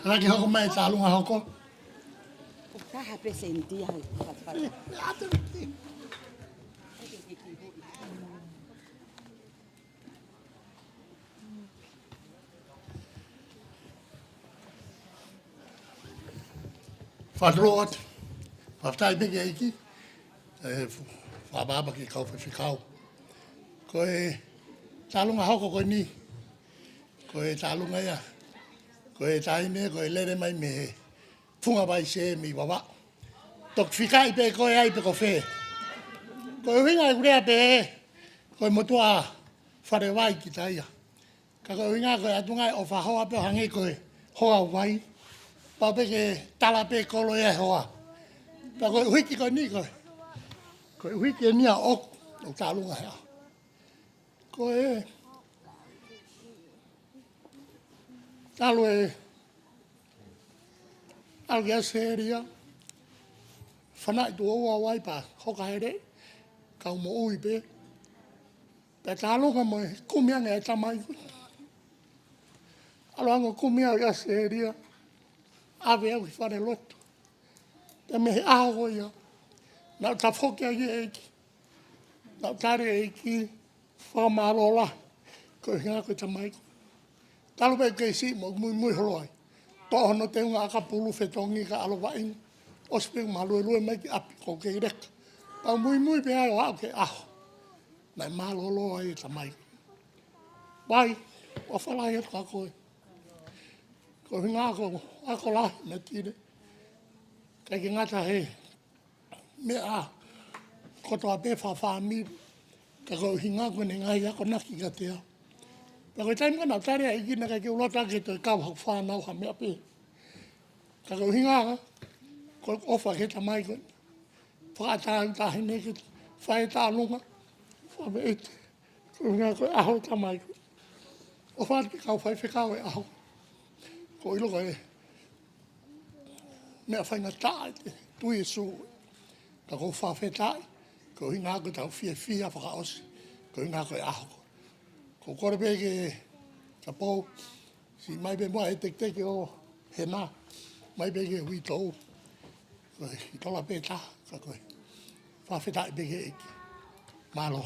Ka ke hoko mai e tālunga hoko. Taha pē seniti ai. Fakatulou atu. Fakafetaʻi pē ki he ʻEiki. ʻE, fakapapau ki he kau faifekau. Ko e tālunga hoko ko eni. Ko e tālunga ia. Ko e taʻahine, ko e lele mai mei he funga vai se mei Vavaʻu. Toki fikaʻi pē ko e ai pe ko fē. Ko e ʻuhinga ʻeku lea pē, ko e motuʻa fale vai kita ia. Ka ko e ʻuhinga ko e ʻatu ngaahi ʻofa hoa pē ʻo hangē ko e hoa vai. Pau pē ke tala pē kolo ia hoa. Pea ko e ʻuhiki ko eni ko e. Ko e ʻuhiki eni ia ʻoku, ʻoku tālunga hea. Ko e, talu e, ʻalu ki ʻAositelēlia, fanaʻi tuʻo ua vai pea hoka hele, kau moʻui pē. Pea tālunga mo e kumi ange e tamai ko ē. ʻAlu ange ʻo kumi au ʻi ʻAositelēlia, ʻave au ki falelotu. Pea mei he ʻaho ko ia, naʻá ku tafoki ai ki he ʻEiki. Naʻá ku tali e ʻEiki, fakamālō lahi, ko e ʻuhinga ko e tamai ko ē. Talu pē kei siʻi mo muimui holo ai. Toʻo hono teunga ʻakapulu fetongi ka ʻalu vaʻinga. ʻOsi pē ma luelue mai ki ʻapi ko e kei leka. Pea muimui pē ai ʻo aʻu ki he ʻaho naʻe mālōlō ai e tamai ko ē. Vai, ʻofa lahi atu kia koe. Ko e ʻuhinga ko e ako lahi mei Tile. ʻIkai ke ngata he meʻa kotoa pē fakafāmili. Ka ko e ʻuhinga ko ʻene ngaahi akonaki kiate au. Pea ko e taimi ko ē naʻá ku tali ai ʻEiki naʻe ʻikai ke u loto ke toe kau haku fānau ha meʻa pē. Ka ko e ʻuhinga, ko e ʻofa ki he tamai ko ē. Fakaʻatā ʻeku taʻahine ke fai e tālunga. Fakameʻite. Ko e ʻuhinga ko e ʻaho e tamai ko ē. ʻOfa atu ki he kau faifekau e ʻaho. ʻOku ou ʻilo ko e meʻa faingataʻa ʻete tui Sīsū. Ka ʻoku ou fakafetaʻi, ko e ʻuhinga ko ʻetau fiefia fakaʻosi, ko e ʻuhinga ko e ʻaho ko ē. ʻOku ou kole pē ki he Kapou, siʻi mai pē muʻa e teketeke ʻo Hena, mai pē ki he uitou. Ko e ʻi tola pē taha, ka ko e fakafetaʻi pē ki he ʻEiki. Mālō.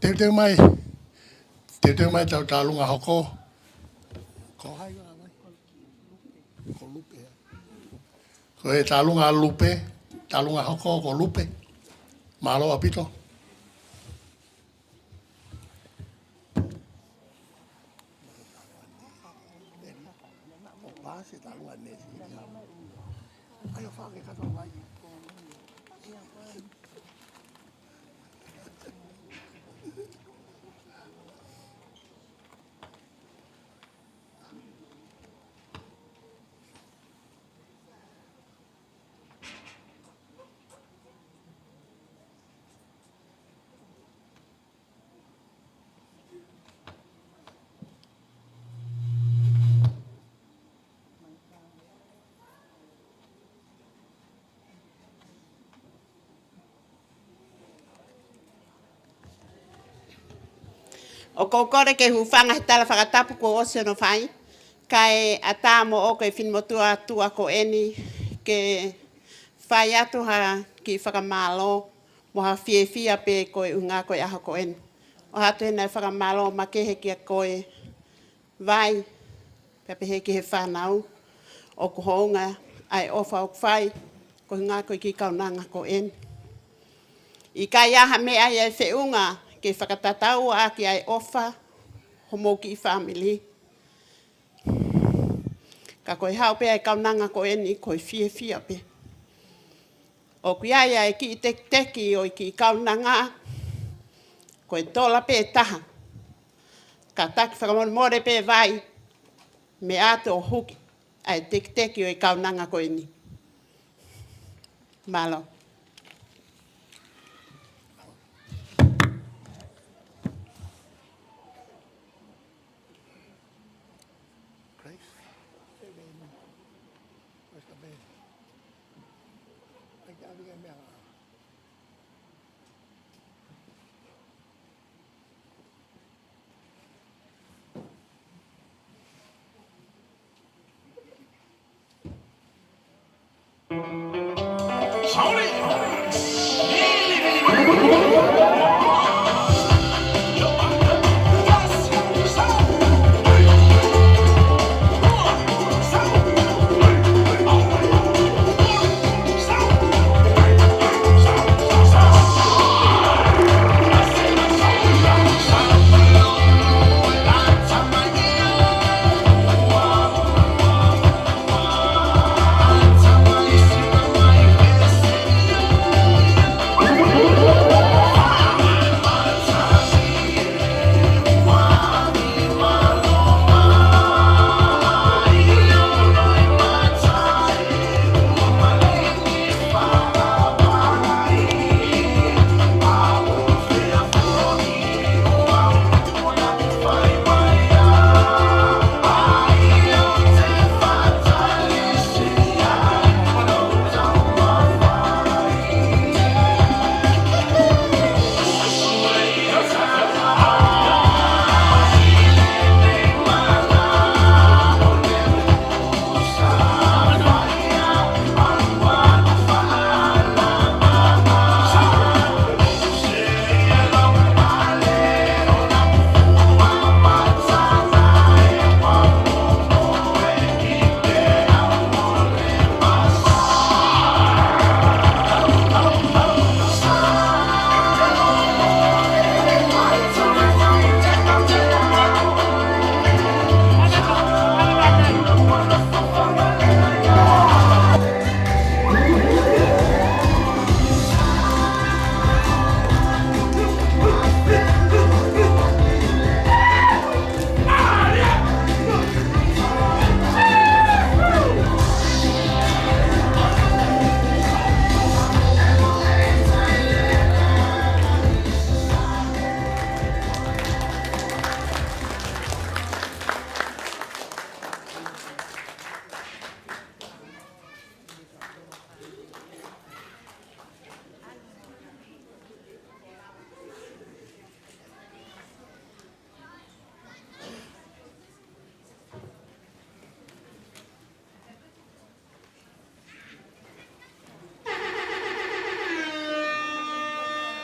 Teuteu mai. Teuteu mai tau tālunga hoko. Ko hai ua mai? Ko Lupe. Ko e tālunga Lupe, tālunga hoko ko Lupe. Mālō ʻaupito. ʻOku ou kole ke u hūfanga he tala fakatapu kuo ʻosi hono fai, kae ʻatā moʻoku e finemotuʻa tuʻa ko eni ke fai atu ha kiʻi fakamālō mo ha fiefia pē ko e ʻuhinga ko e ʻaho ko eni. ʻOatu ʻa e fakamālō makehe kia koe Vai, pea pehē ki he fānau, ʻoku hounga ʻa e ʻofa ʻoku fai, ko e ʻuhinga ko e kiʻi kaunanga ko eni. ʻIkai ha meʻa ia ʻe feʻunga ke fakatatau ʻaki ʻa e ʻofa homou kiʻi fāmili. Ka ko e haʻu pē ʻa e kaunanga ko eni, ko e fiefia pē. ʻOku ʻi ai ʻa e kiʻi tekiteki ʻo e kiʻi kaunanga, ko e tola pē ʻe taha. Ka taki fakamolemole pē Vai, meʻa atu ʻo huki ʻa e tekiteki ʻo e kaunanga ko eni. Mālō. Praise. Praise the Lord.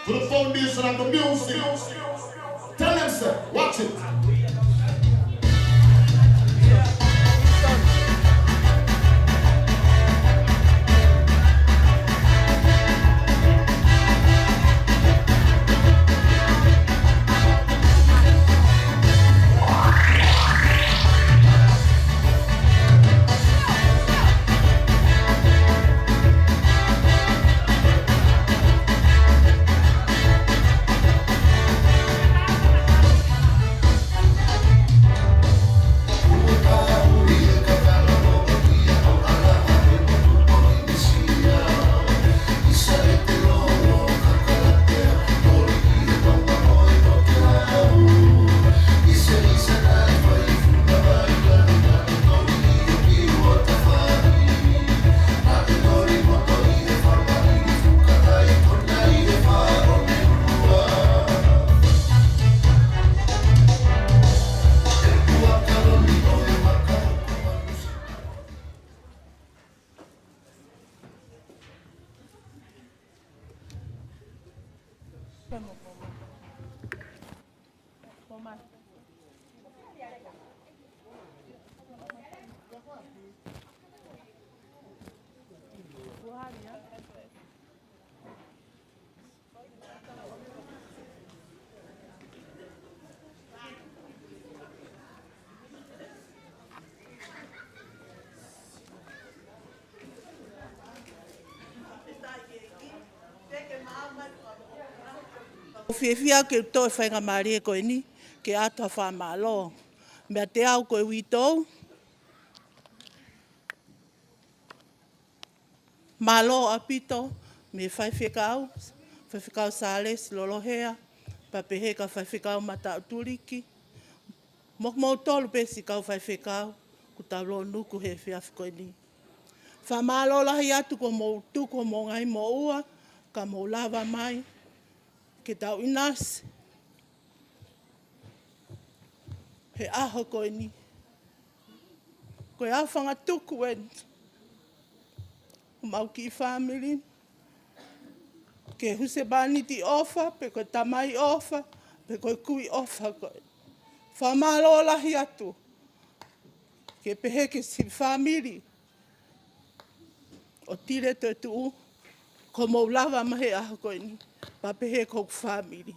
To the foundation of the music. Watch it. ʻOku ou fiefia ke u toʻo e faingamālie ko eni ke ʻoatu ha fakamālō. Meiate au ko e uitou, mālō ʻaupito mei he faifekau, Faifekau Sālesi Lolohea, pea pehē ki he faifekau Mataʻutuliki, mo kimoutolu pē siʻi kau faifekau kuo tau lōnuku he efiafi ko eni. Fakamālō lahi atu kuo mou tuku homou ngaahi moʻua, ka mou lava mai ke tau ʻinasi he ʻaho ko eni. Ko e aofangatuku eni ʻo homau kiʻi fāmili, ki he husepāniti ʻofa, pe ko e tamai ʻofa, pe ko e kui ʻofa ko ē. Fakamālō lahi atu. Ke pehē ki he siʻi fāmili ʻo Tile Toetuʻu, kuo mou lava mai he ʻaho ko eni, pea pehē ki hoku fāmili.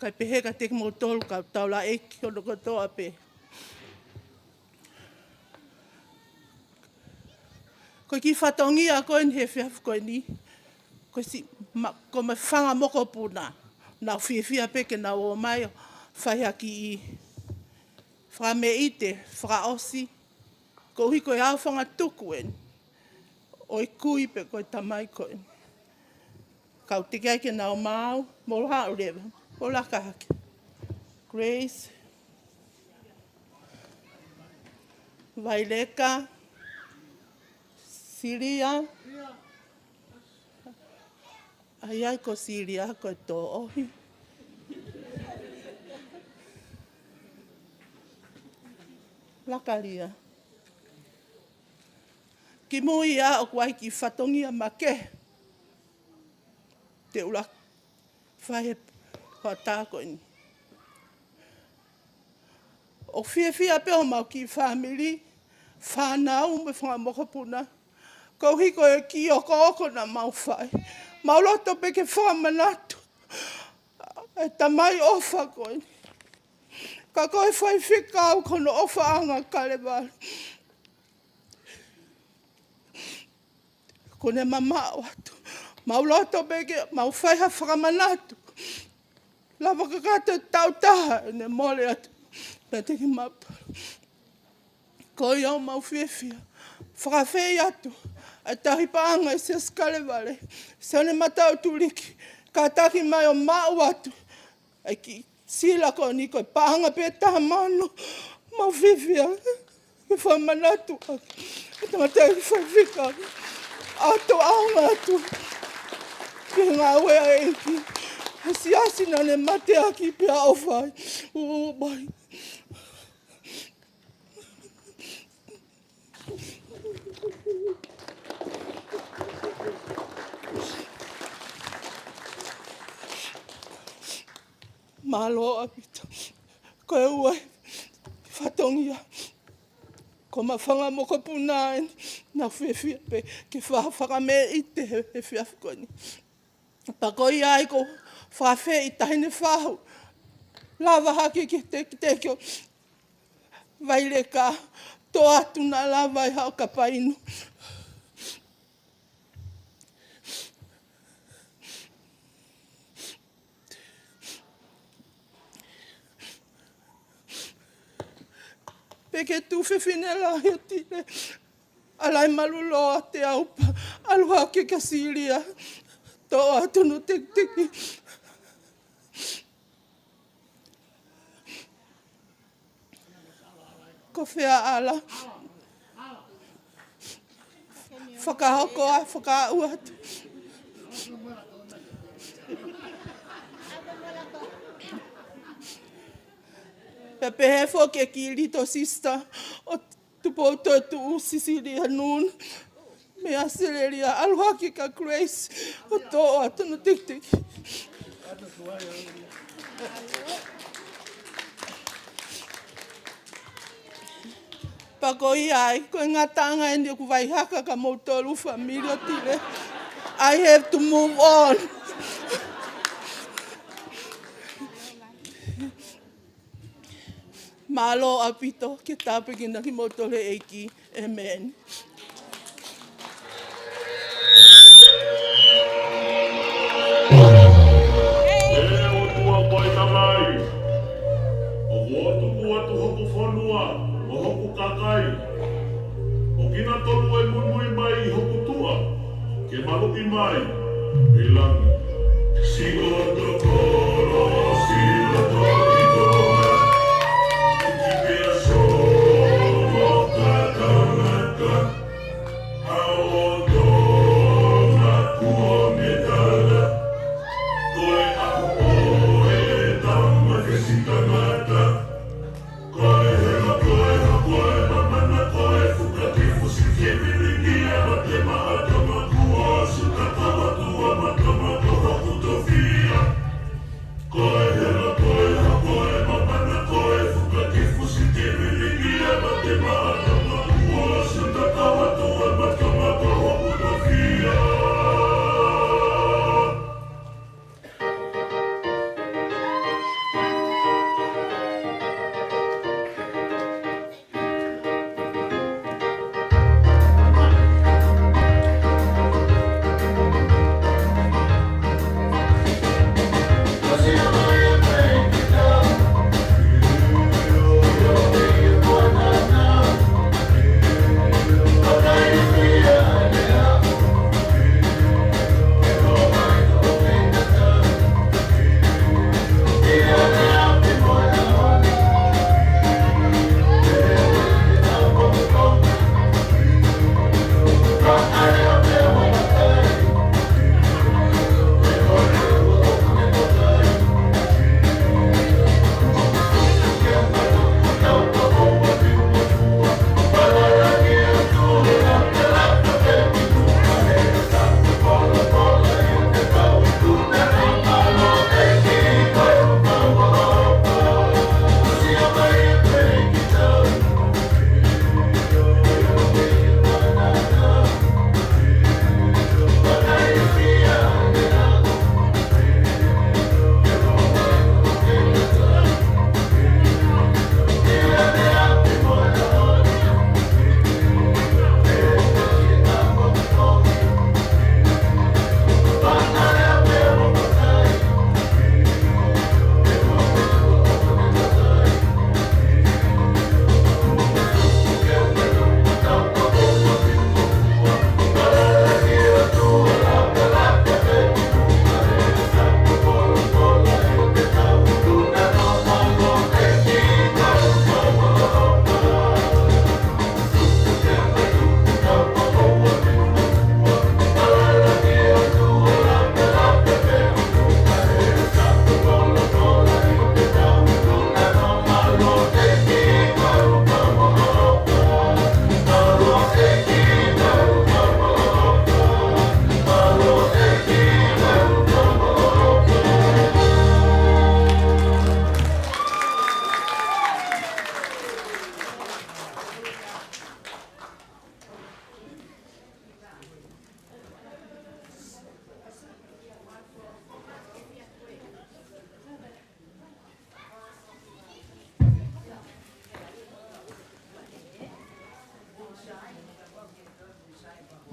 Kae pehē kiate kimoutolu kau taulaʻeiki hono kotoa pē. Ko e kiʻi fatongia ko eni he efiafi ko eni, ko e siʻi ma-, ko e fanga mokopuna, naʻa ku fiefia pē ke nau ō mai ʻo fai ha kiʻi fakameʻite fakaʻosi, koeʻuhi ko e aofangatuku eni ʻo e kui pe ko e tamai ko eni. Kau teʻeki ai ke nau maau, mou haʻu leva, mou laka hake. Grace, Vaileka, Silia, ʻa ia ko Silia ko e toʻohi. Lakalia. Kimui ia ʻoku ʻi ai e kiʻi fatongia makehe te u laka fai he hoʻatā ko eni. ʻOku fiefia pē homau kiʻi fāmili, fānau mo e fanga mokopuna, koeʻuhi ko e kiʻi okooko naʻa mau fai. Mau loto pē ke fakamanatu e tamai ʻofa ko eni. Ka ko e faifekau ko hono ʻofaʻanga Kalevale kuo ne mamaʻo atu. Mau loto pē ke mau fai ha fakamanatu. Lava kakato e taʻu taha ʻene mole atu meiate kimautolu. Ko ia ʻoku mau fiefia. Fakaafeʻi atu ʻa e tauhi paʻanga ʻi he Siasi Kalevale, Sione Mataʻutuliki, kātaki mai ʻo maʻu atu e kiʻi sila ko eni ko e paʻanga pē ʻe taha mano. Mau fiefia ke fakamanatu ʻaki e tangataʻeiki faifekau ʻa e ʻofa atu ki he ngāue ʻa e ʻEiki, he siasi naʻa ne mateaki pea ʻofa ai. Ū, bai. Mālō ʻaupito. Ko e ua e fatongia. Ko Mafanga mo ko Puna eni, naʻa ku fiefia pē ke fa-, fakameʻite he, he efiafi ko eni. Pea ko ia ai ko Fafeʻi Taʻahine Fahu. Lava hake ki he tekiteki ʻo Vaileka, toʻo atu naʻa lava ʻi haʻo kapa inu. Pea ki he tuofefine lahi ʻo Tile, ʻAlaimalu Loa Teaupa, ʻalu hake kia Silia, toʻo atu hono tekiteki. Ko fē ʻala? Fakahoko ā, fakaaʻu atu. Pea pehē foki ki he little sister ʻo Tupou Toetuʻu, Sisilia Nuna, mei ʻAositelēlia, ʻalu hake kia Grace ʻo toʻo atu hono tekiteki. Pea ko ia ai, ko e ngataʻanga eni ʻeku vaihaka kia moutolu fāmili ʻo Tile. I have to move on. Mālō ʻaupito, ke tāpuekina kimoutolu ʻe he ʻEiki. ʻĒmeni. ʻE ʻOtua ko e Tamai, ʻoku tuku atu hoku fonua mo hoku kakai, ʻo kinautolu ʻe muimui mai ʻi hoku tuʻa, ke maluʻi mai ʻi langi. Sio tokolo, sio tokolo, ki pea so mo ka tangata, a o tona kuo metala, ko e ʻaho ʻo e tama ke si tangata. Ko e hela, ko e hela, ko e mamana, ko e fuka ke fusi ke milingia, mate maʻa tama kuo asu, ka tama tua ma tama ko hoku tofia. Ko e hela, ko e hela, ko e mamana, ko e fuka ke fusi ke milingia, mate maʻa tama kuo asu, ka tama tua ma tama ko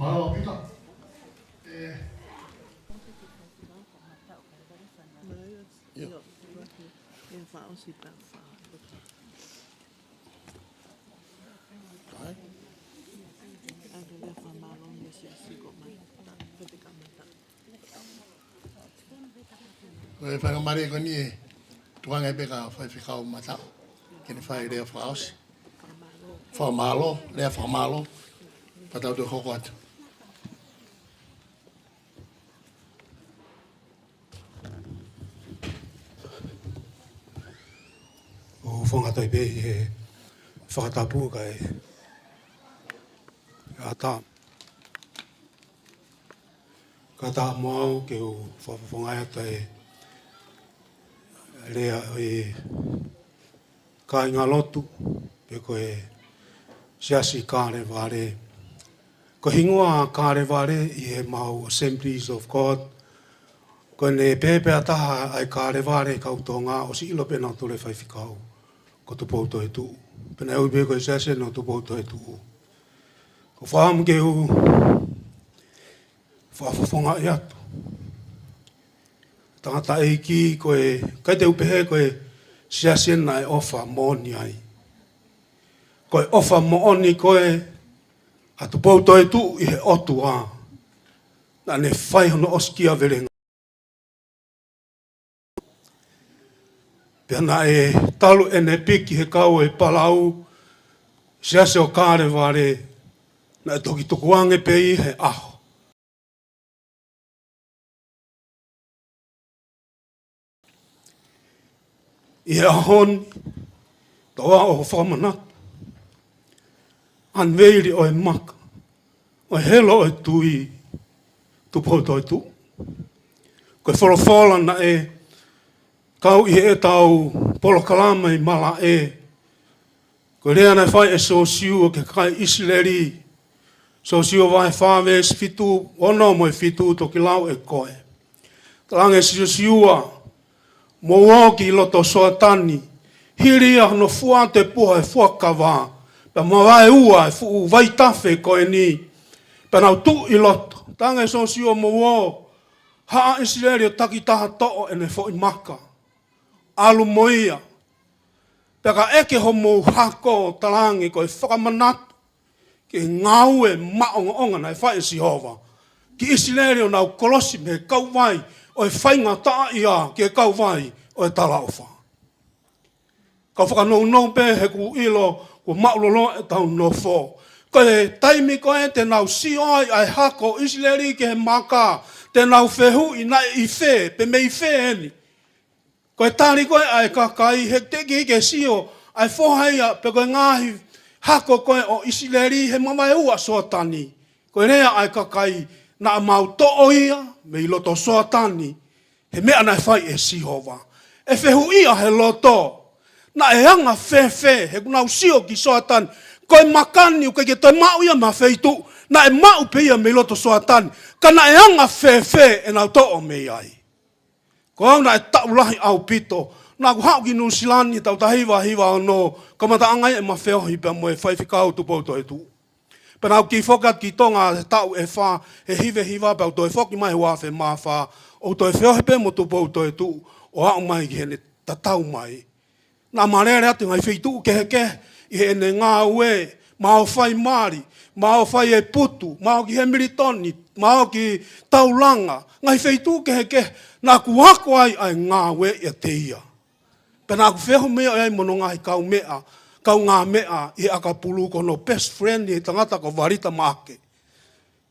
Mālō ʻaupito. Ko e faingamālie ko eni ʻe tuku ange pē ki he faifekau mataʻu ke ne fai e lea fakaʻosi. Fakamālō, lea fakamālō. Pea tau toe hoko atu. ʻOku ou fakaʻatā pē ʻi he fakatapu kae ʻatā. Kae ʻatā mo au ke u fakafofongaʻi atu e lea ʻo e kāingalotu, pe ko e Siasi Kalevale. Ko e hingoa Kalevale ʻi he mau Assemblies of God, ko ʻene pehē pē ʻa taha ʻa e Kalevale kau Tonga ʻosi ʻilo pē ʻe nautolu e faifekau ko Tupou Toetuʻu. Pea naʻe ui pē ko e Siasi ʻo Tupou Toetuʻu. ʻOku ou fakaʻamu ke u fakafofongaʻi atu. Tangataʻeiki ko e, ʻikai te u pehē ko e Siasi ena ʻe ʻofa moʻoni ai. Ko e ʻofa moʻoni ko ē ʻa Tupou Toetuʻu ʻi he ʻOtua. Naʻa ne fai hono ʻosikiavelenga. Pea naʻe talu ʻene piki he kau e palau, Siasi ʻo Kalevale, naʻe toki tukuange pē ʻi he ʻaho. ʻI he ʻaho ni, tau ō ʻo fakamanatu, unveil ʻo e maka, ʻo e helo ʻo e tui, Tupou Toetuʻu. Ko e folofola naʻe kau ʻi heʻetau polokalama ʻi Malaʻe, ko e lea naʻe fai ʻe Siosiua ki he kakai ʻIsileli. Siosiua vahe fā veesi fitu, ono mo e fitu, toki lau ʻe koe. Talaange ʻe Siosiua, mou ō ki loto Soatani, hili ia hono fua atu e puha ʻo e fuakava, pea mavaeua e fuʻu vaitafe ko eni, pea nau tuʻu ʻi loto. Talaange ʻe Siosiua, mou ō, haʻa ʻIsileli, ʻo takitaha toʻo ʻene foʻi maka. ʻAlu mo ia. Pea ka ʻeke homou hako, talaange ko e fakamanatu ki he ngāue maʻongoʻonga naʻe fai ʻe Sihova ki ʻIsileli ʻo nau kolosi mei he kauvai ʻo e faingataʻaʻia ki he kauvai ʻo e talaʻofa. Kau fakanounou pē he ʻoku ou ʻilo kuo māʻulalo ʻetau nofo. Ko e taimi ko ē te nau sio ai ʻa e hako ʻo ʻIsileli ki he maka, te nau fehuʻi naʻe ʻi fē, pe mei fē eni. Ko e tali ko ē ʻa e kakai, he teʻeki ke sio ʻa e foha ia, pe ko e ngaahi hako ko ē ʻo ʻIsileli he mavaeua Soatani. Ko e lea ʻa e kakai, naʻa mau toʻo ia mei loto Soatani, he meʻa naʻe fai ʻe Sihova. ʻE fehuʻia he loto, naʻe anga fēfē, he ʻoku nau sio ki Soatani, ko e maka ni ʻoku ʻikai ke toe maʻu ia mei ha feituʻu, naʻe maʻu pē ia mei loto Soatani, ka naʻe anga fēfē ʻenau toʻo mei ai. Ko au naʻe taʻu lahi ʻaupito, naʻa ku haʻu ki Nuʻusila ni he taʻu taha hiva hiva ono, kamataʻanga ia ʻema feohi pea mo e faifekau Tupou Toetuʻu. Pea naʻa ku kiʻi foki atu ki Tonga he taʻu ʻe fā, he hiva hiva pea u toe foki mai he ua afe mā fā, ʻo toe feohi pē mo Tupou Toetuʻu, ʻo aʻu mai ki heʻene tatau mai. Naʻa ma lele atu he ngaahi feituʻu kehekehe ʻi heʻene ngāue, ma ō fai mali, ma ō fai e putu, ma ō ki Hemilitoni, ma ō ki Taulanga, ngaahi feituʻu kehekehe, naʻa ku ako ai ʻa e ngāue ʻiate ia. Pea naʻa ku feohi mo ia ʻo ʻi ai mo hono ngaahi kaumeʻa, kaungāmeʻa ʻi he ʻakapulu, ko hono best friend ʻi he tangata ko Valita Maʻake.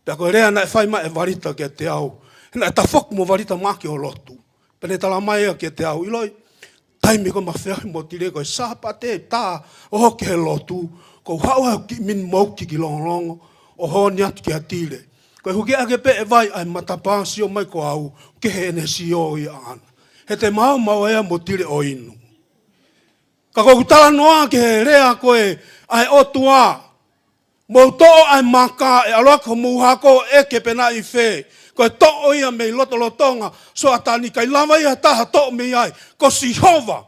Pea ko e lea naʻe fai mai ʻe Valita kiate au, he naʻe tafoki mo Valita Maʻake ʻo lotu. Pea ne tala mai ia kiate au, ʻiloʻi, taimi ko ē ma feohi mo Tile ko e Sāpate ʻe taha ʻo hoko he lotu, ʻoku ou haʻu he kiʻi minimō ki Longolongo, ʻo honi atu kia Tile. Ko e huki ake pē ʻe vai ʻa e matapā, sio mai ko au, kehe ʻene sio ia ʻaʻana. He te ma ō maua ia mo Tile ʻo inu. Ka ʻoku ou talanoa ki he lea ko ē ʻa e ʻOtua, mou toʻo ʻa e maka, ʻe ʻalu ʻaki homou hako ʻo ʻeke pe naʻe ʻi fē. Ko e toʻo ia mei lotolotonga Soatani, ʻikai lava ia ha taha toʻo mei ai. Ko Sihova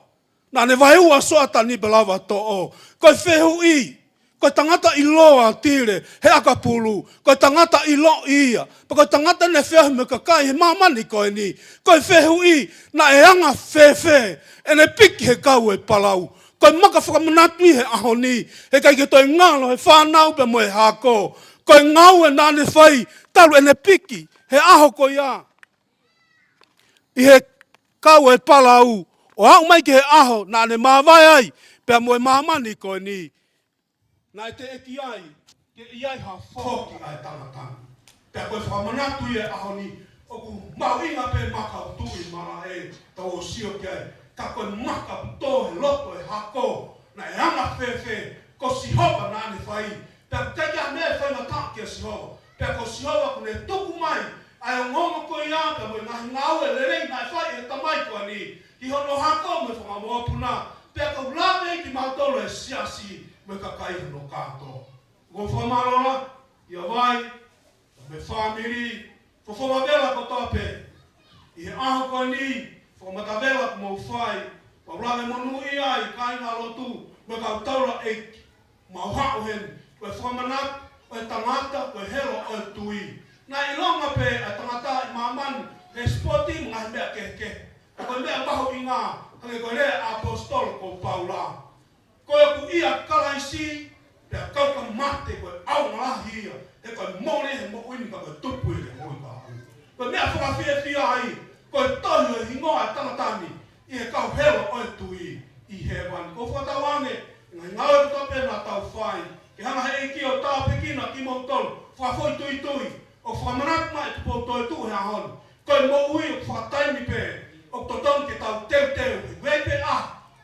naʻa ne vaeua Soatani pea lava toʻo. Ko e fehuʻi, Ko e tangata ʻiloa Tile he ʻakapulu, ko e tangata ʻiloa ia, pea ko e tangata naʻe feohi mo e kakai he māmani ko eni. Ko e fehuʻi, naʻe anga fēfē ʻene piki he kau ʻo e palau? Ko e maka fakamanatu ia he ʻaho ni, heʻikai ke toe ngalo he fānau pea mo e hako. Ko e ngāue naʻa ne fai talu ʻene piki he ʻaho ko ia ʻi he kau ʻo e palau, ʻo aʻu mai ki he ʻaho naʻa ne māvae ai pea mo e māmani ko eni. Naʻe teʻeki ai ke ʻi ai ha foki ʻa e tangata ni. Pea ko e fakamanatu ia he ʻaho ni, ʻoku mahuʻinga pē maka ʻo tuʻi malaʻe, tau ō ʻo sio ki ai. Ka ko e maka ʻoku tō he loto ʻo e hako, naʻe anga fēfē, ko Sihova naʻa ne fai. Pea ʻikai ke ʻi ai ha meʻa ʻe faingataʻa kia Sihova. Pea ko Sihova ʻoku ne tuku mai ʻa e ongoongo ko ia, pea mo e ngaahi ngāue lelei naʻe fai ʻe he tamai ko eni ki hono hako mo e fanga mokopuna. Pea ʻoku ou lave kimautolu he siasi mo e kakai hono kātoa. ʻOku ou fakamālō lahi ʻia Vai, mo e fāmili, fofonga vela kotoa pē ʻi he ʻaho ko eni, fakamatavela kuo mou fai, ʻoku ou lave monūʻia ai, kāinga lotu, mo e kau taulaʻeiki, mau haʻu heni, ko e fakamanatu ʻo e tangata, ko e helo ʻo e tui. Naʻe ʻilonga pē ʻa e tangata ʻi māmani he sipoti mo e ngaahi meʻa kehekehe. Ka ko e meʻa mahuʻinga, hangē ko e lea ʻa e ʻaposetolo ko Paula, ko ʻeku ʻia Kalaisi, pea kau ka mate, ko e ʻaonga lahi ia, he ko e mole he moʻui ni ka ko e tupu ia ke moʻui kahaʻu. Ko e meʻa fakafiefia ai, ko e tohi ʻo e hingoa ʻo e tangata ni ʻi he kau helo ʻo e tui ʻi hēvani. ʻOku ou fakatauange, ngaahi ngāue kotoa pē naʻa tau fai, ke hanga he ʻEiki ʻo tāpuekina kimoutolu, fakafoʻituitui, ʻo fakamanatu mai ʻa e Tupou Toetuʻu he ʻaho ni. Ko e moʻui ʻoku fakataimi pē, ʻoku totonu ke tau teuteu, he ʻoku ʻi ai pē ʻa,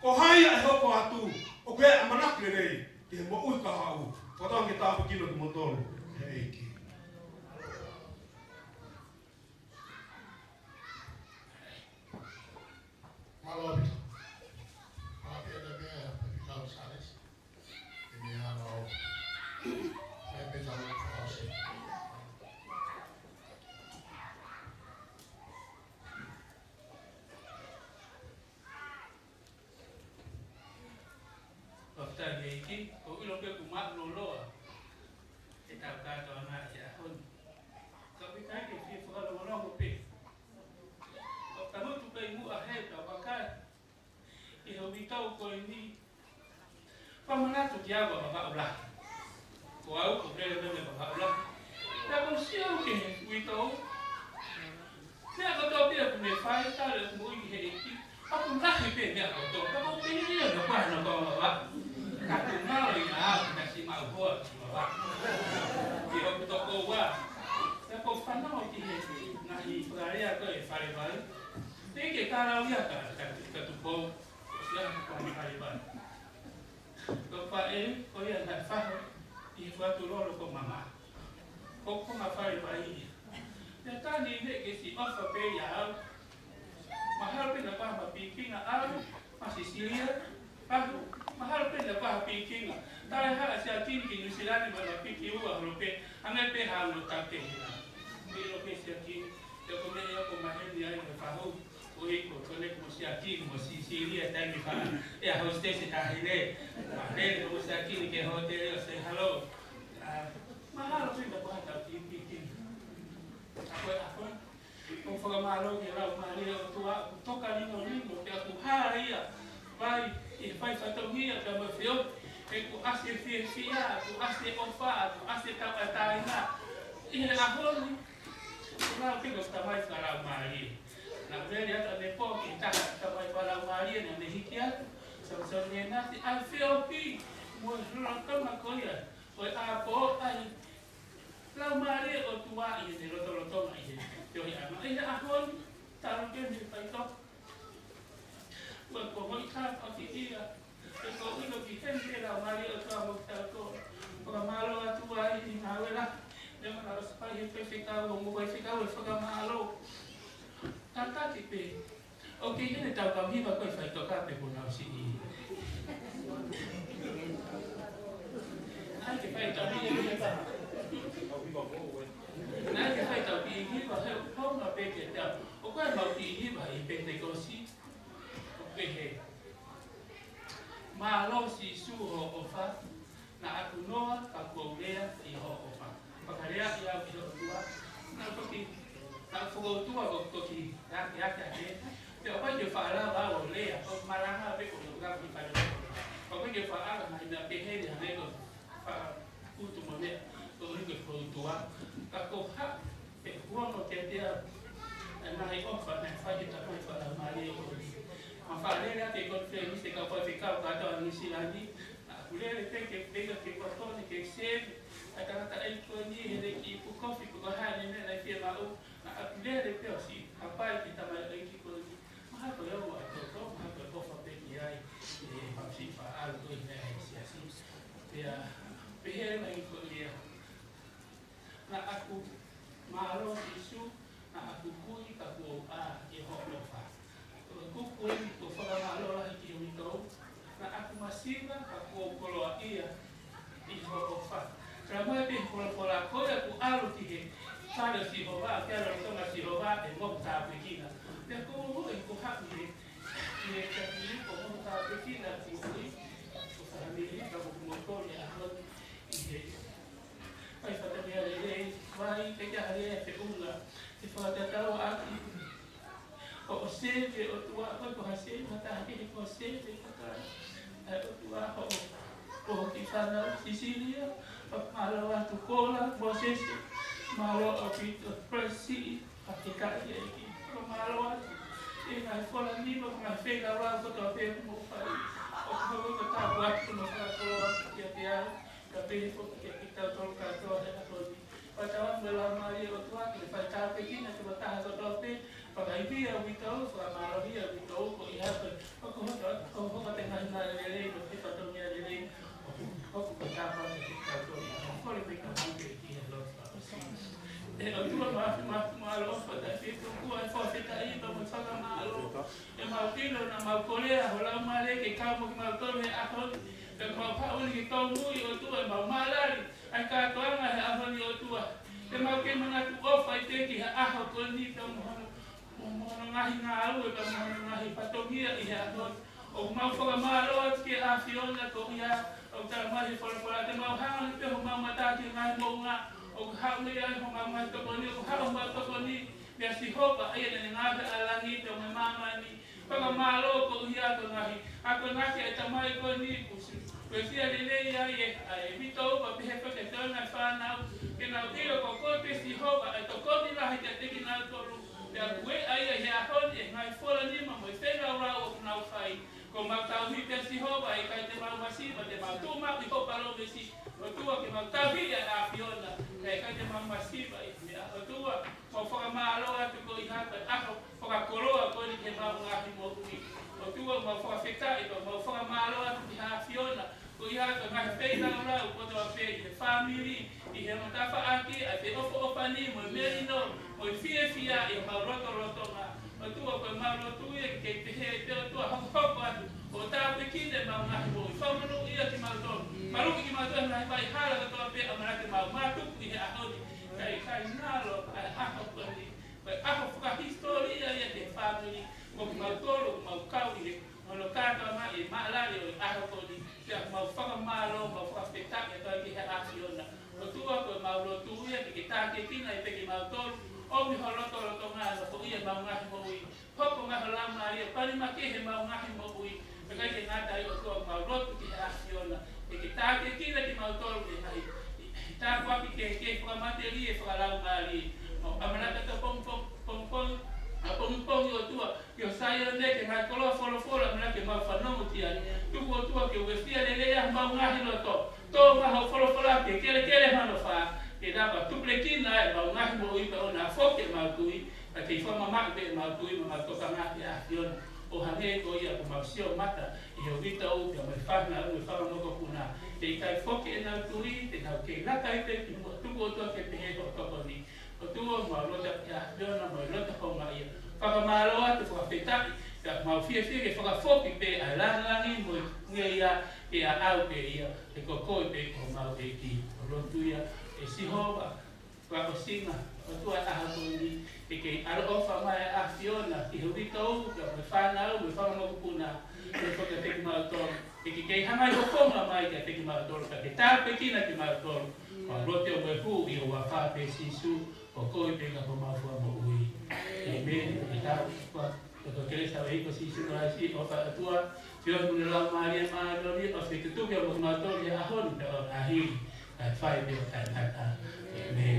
ko hai ia ʻe hoko atu, ʻoku ʻi ai ʻamanaki lelei ki he moʻui kahaʻu. Fakatauange ke tāpuekina kimoutolu he ʻEiki. Mālō ʻaupito. Mālō ʻaupito, Pepikau Sales. Emi ano. Emi tau fakaʻosi. Fakafetaʻi ki he ʻEiki, ʻoku ou ʻilo pē ʻoku māʻuloloa ʻetau kātoanga he ʻaho ni. Ka ʻoku ʻikai ke fie fakalongolongo pē. ʻOku tangutu pē ʻi muʻa he tau vakai ʻi he uitou ko eni. Fakamanatu ki ai ʻa Vavaʻu lahi. Ko au ʻoku ou lele mei Vavaʻu lahi. Pea ʻoku ou sio ki he uitou. Meʻa kotoa pē ʻoku ne fai, talu ʻeku moʻui ki he ʻEiki, ʻoku lahi pē meʻa kotoa. Pea ʻoku ou pehē ia, naʻa kuo ʻi ai hano kau Vavaʻu. Ka ʻoku ngalo ia au, ka siʻi maʻu hoa ki Vavaʻu. Ki hoku tokoua. Pea ʻoku ou fanongo ki he ngaahi fakalea ko e fale vai. Teʻeki ke kālau ia ka, ka, ka Tupou. Ko e siʻi ko e fale vai. Ko e faʻē, ko ia naʻe faho ʻi he fuatu lolo ko Mama. Ko, ko e fale vai ia. Pea tā ni ne ke siʻi ʻofa pē ia au. Mahalo pē naʻa kuo ʻi ai hama pikinga au, ma Sisilia, faho, mahalo pē naʻa kuo ʻi ai ha pikinga. Taʻe hala Siakini ki Nuʻusila ni ma piki ua holo pē, hangē pē ha ongo tau ke hina. Pē lo ke Siakini, te ko me ia ko maheni ai mo faho. Ko e ko, ko ʻene ko Siakini mo Sisilia taimi fā. ʻE a hostess tahi le. Ma le ko Siakini ke hōtele ʻo say hello. Ah, mahalo pē naʻa kuo ʻi ai ha tau pikinga. Ko e ʻaho ni, ʻoku ou fakamālō ki he Laumālie ʻo e ʻOtua, ʻoku toka lingolingolī, pea ʻoku hala ia, fai, ʻi he fai fatongia, pea mo e feohi, he kuo ʻasi e fiefia, kuo ʻasi e ʻofa, kuo ʻasi e tauʻatāina. ʻI he ʻaho ni, ʻoku lau pē ko e tamai fakalaumālie. Naʻa ku lele atu ʻanepō ki he taha tamai fakalaumālie naʻa ne hiki atu. Sausau ne nati, ʻa e feohi, mo e lolotonga ko ia, ʻo e ʻapō, ʻa e Laumālie ʻo e ʻOtua ʻi heʻene lotolotonga ʻi he feohiʻanga. ʻI he ʻaho ni, talu pē mei he faitoʻo. Ua ko moʻi ka ʻoku ʻi ai. ʻOku ou ʻilo ki heni pē Laumālie ʻo e ʻOtua mo kitautolu. Fakamālō atu ai ʻi he ngāue lahi. Meʻa mana ʻosi fai he faifekau, ongo faifekau ʻe fakamālō. Tataki pē. ʻOku ʻi heni ʻetau kau hiva ko e faitoka pē ko ʻenau siʻi. Naʻe ʻikai ke fai ʻetau kiʻi hiva. Naʻe ʻikai ke fai ʻetau kiʻi hiva, he ʻoku ou ʻilo pē ke tau. ʻOku ʻi ai ʻemau kiʻi hiva ʻi Penitekosi. ʻOku pehē. Mālō Sīsū hoʻo ʻofa. Naʻa ku ʻOtua ko, ko e kiʻi ake, ake, ake. Pea ʻoku ʻikai ke faʻa lava ʻo lea, ʻoku malanga pē ko e ʻuluaki fale. ʻOku ʻikai ke faʻa ala mai mea pehē ni, hangē ko e faʻa utu mo e meʻa, ko e ʻuluaki ko e ʻOtua. Ka ko ha, pe kuo no ke tea, e ngaahi ʻofa naʻe fai ki he tamai faʻa laumālie ʻo. Ma faʻa lele ake ko e fēmisi ka fai fekau kātoa Nuʻu Sila ni, naʻa ku lele pē ke pega ke kua tone ke sēvi, ʻa e tangataʻeiki ko eni he leki ipu kofi ko e hā ʻene meʻa naʻe fiemaʻu, naʻa ku lele pē ʻo siʻi hapai ki he tamaioʻeiki ko eni. Mahalo ko e ʻofa ʻa e toto, mahalo ko e ʻofa pē ki ai, ʻe mapsi faʻa ʻalu ko e meʻa he siasi. Pea, pehē mai ko ia. Naʻa ku mālō Sīsū, naʻa ku kui ka kuo u ʻā ʻi hoʻo ʻofa. Ko e kupu eni ko e fakamālō lahi ki he ʻOtua. Naʻa ku masiva ka kuo u koloaʻia ʻi hoʻo ʻofa. Ka mai pē folofola ko ia kuo ʻalu ki he fale ʻo Sihova, ke ʻalu tonga Sihova, ʻe mohu tāpuekina. Pea ko e mohu ʻe ko haku he, he ka ki ko mohu tāpuekina, ko kui, ko fāmili, ka ko mohu ko le ʻaho ʻi he. Fai fatongia lelei, vai, ke ke hale e feʻunga, ke fakatatau ʻaki. ʻO, ʻo sēvi ʻOtua, ko, ko ha sēvi, ha taha kehe ko sēvi, ko ka. ʻE ʻOtua, ʻo, ʻo ki fana, Sisilia, ʻo mālō atu Kola, Mōsese, mālō ʻaupito, Presi, ʻa ke ka ia e ki. ʻO mālō atu, ʻi he ngaahi fola nima, ko e ngaahi feilaulau kotoa pē mo fai. ʻO ka ko tāpuaki mo fakakoloa, kiate au. Ka pehē foki kiate kitautolu kātoa he ʻaho ni. Fakatauange mo e Laumālie ʻo e ʻOtua ke fai tāpuekina kitautolu kotoa pē, fakaivia ʻaupito, fakamālohia ʻaupito, ko ia pē, ʻoku hoko, ʻoku hoko atu e ngaahi meʻa lelei, mo e fatongia lelei, ʻoku hoko ko e tāpuaki kiate kitautolu, ʻa e kole pē ka mau ke ki he lotu. ʻE ʻOtua māfimafi mo ʻaloʻofa taʻefetuku, ʻa e fakafetaʻi pea mo e fakamālō. ʻE mau ʻilo naʻa mau kole ʻa ho Laumālie ke kau mo kimautolu he ʻaho ni. Pea mau haʻu ni ke tau mui ʻOtua ʻemau mālali ʻa e kātoanga he ʻaho ni ʻOtua. Pea mau kei manatu ʻofa ʻi he ki he ʻaho ko eni pea mo hono, mo, mo hono ngaahi ngāue pea mo hono ngaahi fatongia ʻi he ʻaho ni. ʻOku mau fakamālō atu ki he ʻAfiona ko ia, ʻoku tala mai he folofola te mau hanga ni pē homau mata ki he ngaahi moʻunga, ʻoku haʻu mei ai homau ngaahi tokoni, ʻoku haʻu homau tokoni, meia Sihova, ʻa ia naʻa ne ngaohi ʻa langi pea mo māmani, Fakamālō koeʻuhi ko e ngaahi akonaki ʻa e tamai ko eni kuo ʻosi. Ko e fie lelei ai ʻa e, ʻa e vito ua pehē ko e ke tau ngaahi fānau. Ke nau ʻilo ko koe pē Sihova ʻa e tokoni lahi kiate kinautolu. Pea ko e ʻa ia he ʻaho ni ʻa e ngaahi fola nima mo e feilaulau ʻoku nau fai. Ko mau tauhi pē Sihova ʻe ʻikai te mau masiva te mau tuʻu maʻu ʻi hoʻo palōmesi. ʻOtua ke mau tauhi ʻa e ʻAfiona. ʻE ʻikai te mau masiva ʻi he meʻa ʻOtua. Mau fakamālō atu koeʻuhi ko e ʻaho fakakoloa ko eni ki heʻemau ngaahi moʻui. ʻOtua mau fakafetaʻi, mau fakamālō atu ki he ʻAfiona, koeʻuhi ko e ngaahi feilaulau kotoa pē ʻi he fāmili, ʻi he matafaʻaki, ʻa e feʻofoʻofani, mo e melino, mo e fiefia ʻi heʻemau lotolotonga. ʻOtua ko ʻemau lotu ia ke pehē pē ʻOtua hokohoko atu, ʻo tāpuekina ʻemau ngaahi moʻui, fakamonūʻia kimautolu. Maluʻi kimautolu he ngaahi vai hala kotoa pē ʻamanaki mau mātuku ʻi he ʻaho ni. Kae, kae ngalo ʻa e ʻaho ko eni. Ko e ʻaho fakahisitōlia ia ki he fāmili, mo kimautolu, mau kau ʻi he, mo hono kātoanga ʻi he mālali ʻo e ʻaho ko eni, pea mau fakamālō, mau fakafetaʻi atu ki he ʻAfiona. ʻOtua ko ʻemau lotu ia ke ke tākiekina ai pē kimautolu, ʻomi ho lotolotonga ʻo nofoʻia ʻemau ngaahi moʻui, hoko mai ho Laumālie, pali mai ki heʻemau ngaahi moʻui, pea ʻikai ke ngata ai ʻOtua mau lotu ki he ʻAfiona, ke ke tākiekina kimautolu ʻi he ngaahi tāpuaki kehekehe fakamatelie fakalaumālie. Mau ʻamanaki ʻoku tau pongipongi, pongipongi, ʻa pongipongi ʻOtua, ki ho Saione, ki he ngaahi koloa folofola, ʻamanaki ke mau fanongo ki ai. Tuku ʻOtua ke ʻoua ʻe fie lelei ʻa homau ngaahi loto. Tō mai ho folofola ke kelekele hono fā, ke lava tupulekina ai ʻemau ngaahi moʻui pea ʻoua naʻa foki ʻemau tui, ka ke fakamamaʻu pē ʻemau tui mo ʻemau tokanga ki he ʻAfiona. ʻO hangē ko ia kuo mau sio mata ʻi he ʻuvita ʻo pea mo e fānau mo e fanga mokopuna. Ke ʻikai foki ʻenau tui, ke nau kei laka ai pē ki muʻa, tuku ʻOtua ke pehē hoʻo tokoni. ʻOtua mau lotu ki he ʻAfiona mo e lotu houngaʻia. Fakamālō atu, fakafetaʻi, pea mau fiefia ke fakafoki pē ʻa e lāngilangi mo e ngeia ke ʻaʻau pē ia, he ko koe pē ko homau ʻEiki. Mau lotu ia ʻe Sihova, fakaʻosinga, ʻOtua ʻaho ko eni, ke ke ʻaloʻofa mai ʻa e ʻAfiona, ki he ʻuvita ʻo pea mo e fānau, mo e fanga mokopuna, ke foki kiate kimautolu, ke ke kei hanga ʻo hokonga mai kiate kimautolu, ka ke tāpuekina kimautolu, mau lotu ʻo mo e hū ʻi ho huafa pē Sīsū, ko koe pē ko homau fakamoʻui. ʻĒmeni. Ko e tau, ko, ko e kelesi ʻa e ʻEiki ko Sīsū Kalaisi, ʻofa ʻa e ʻOtua, feohi mo e Laumālie Māʻoniʻoni, ʻofa ʻa e ʻOtua ke ʻoatu kimautolu ʻi he ʻaho ni pea ʻo aʻu ki he ʻaho ni, kae fai pē ʻo taʻengata. ʻĒmeni.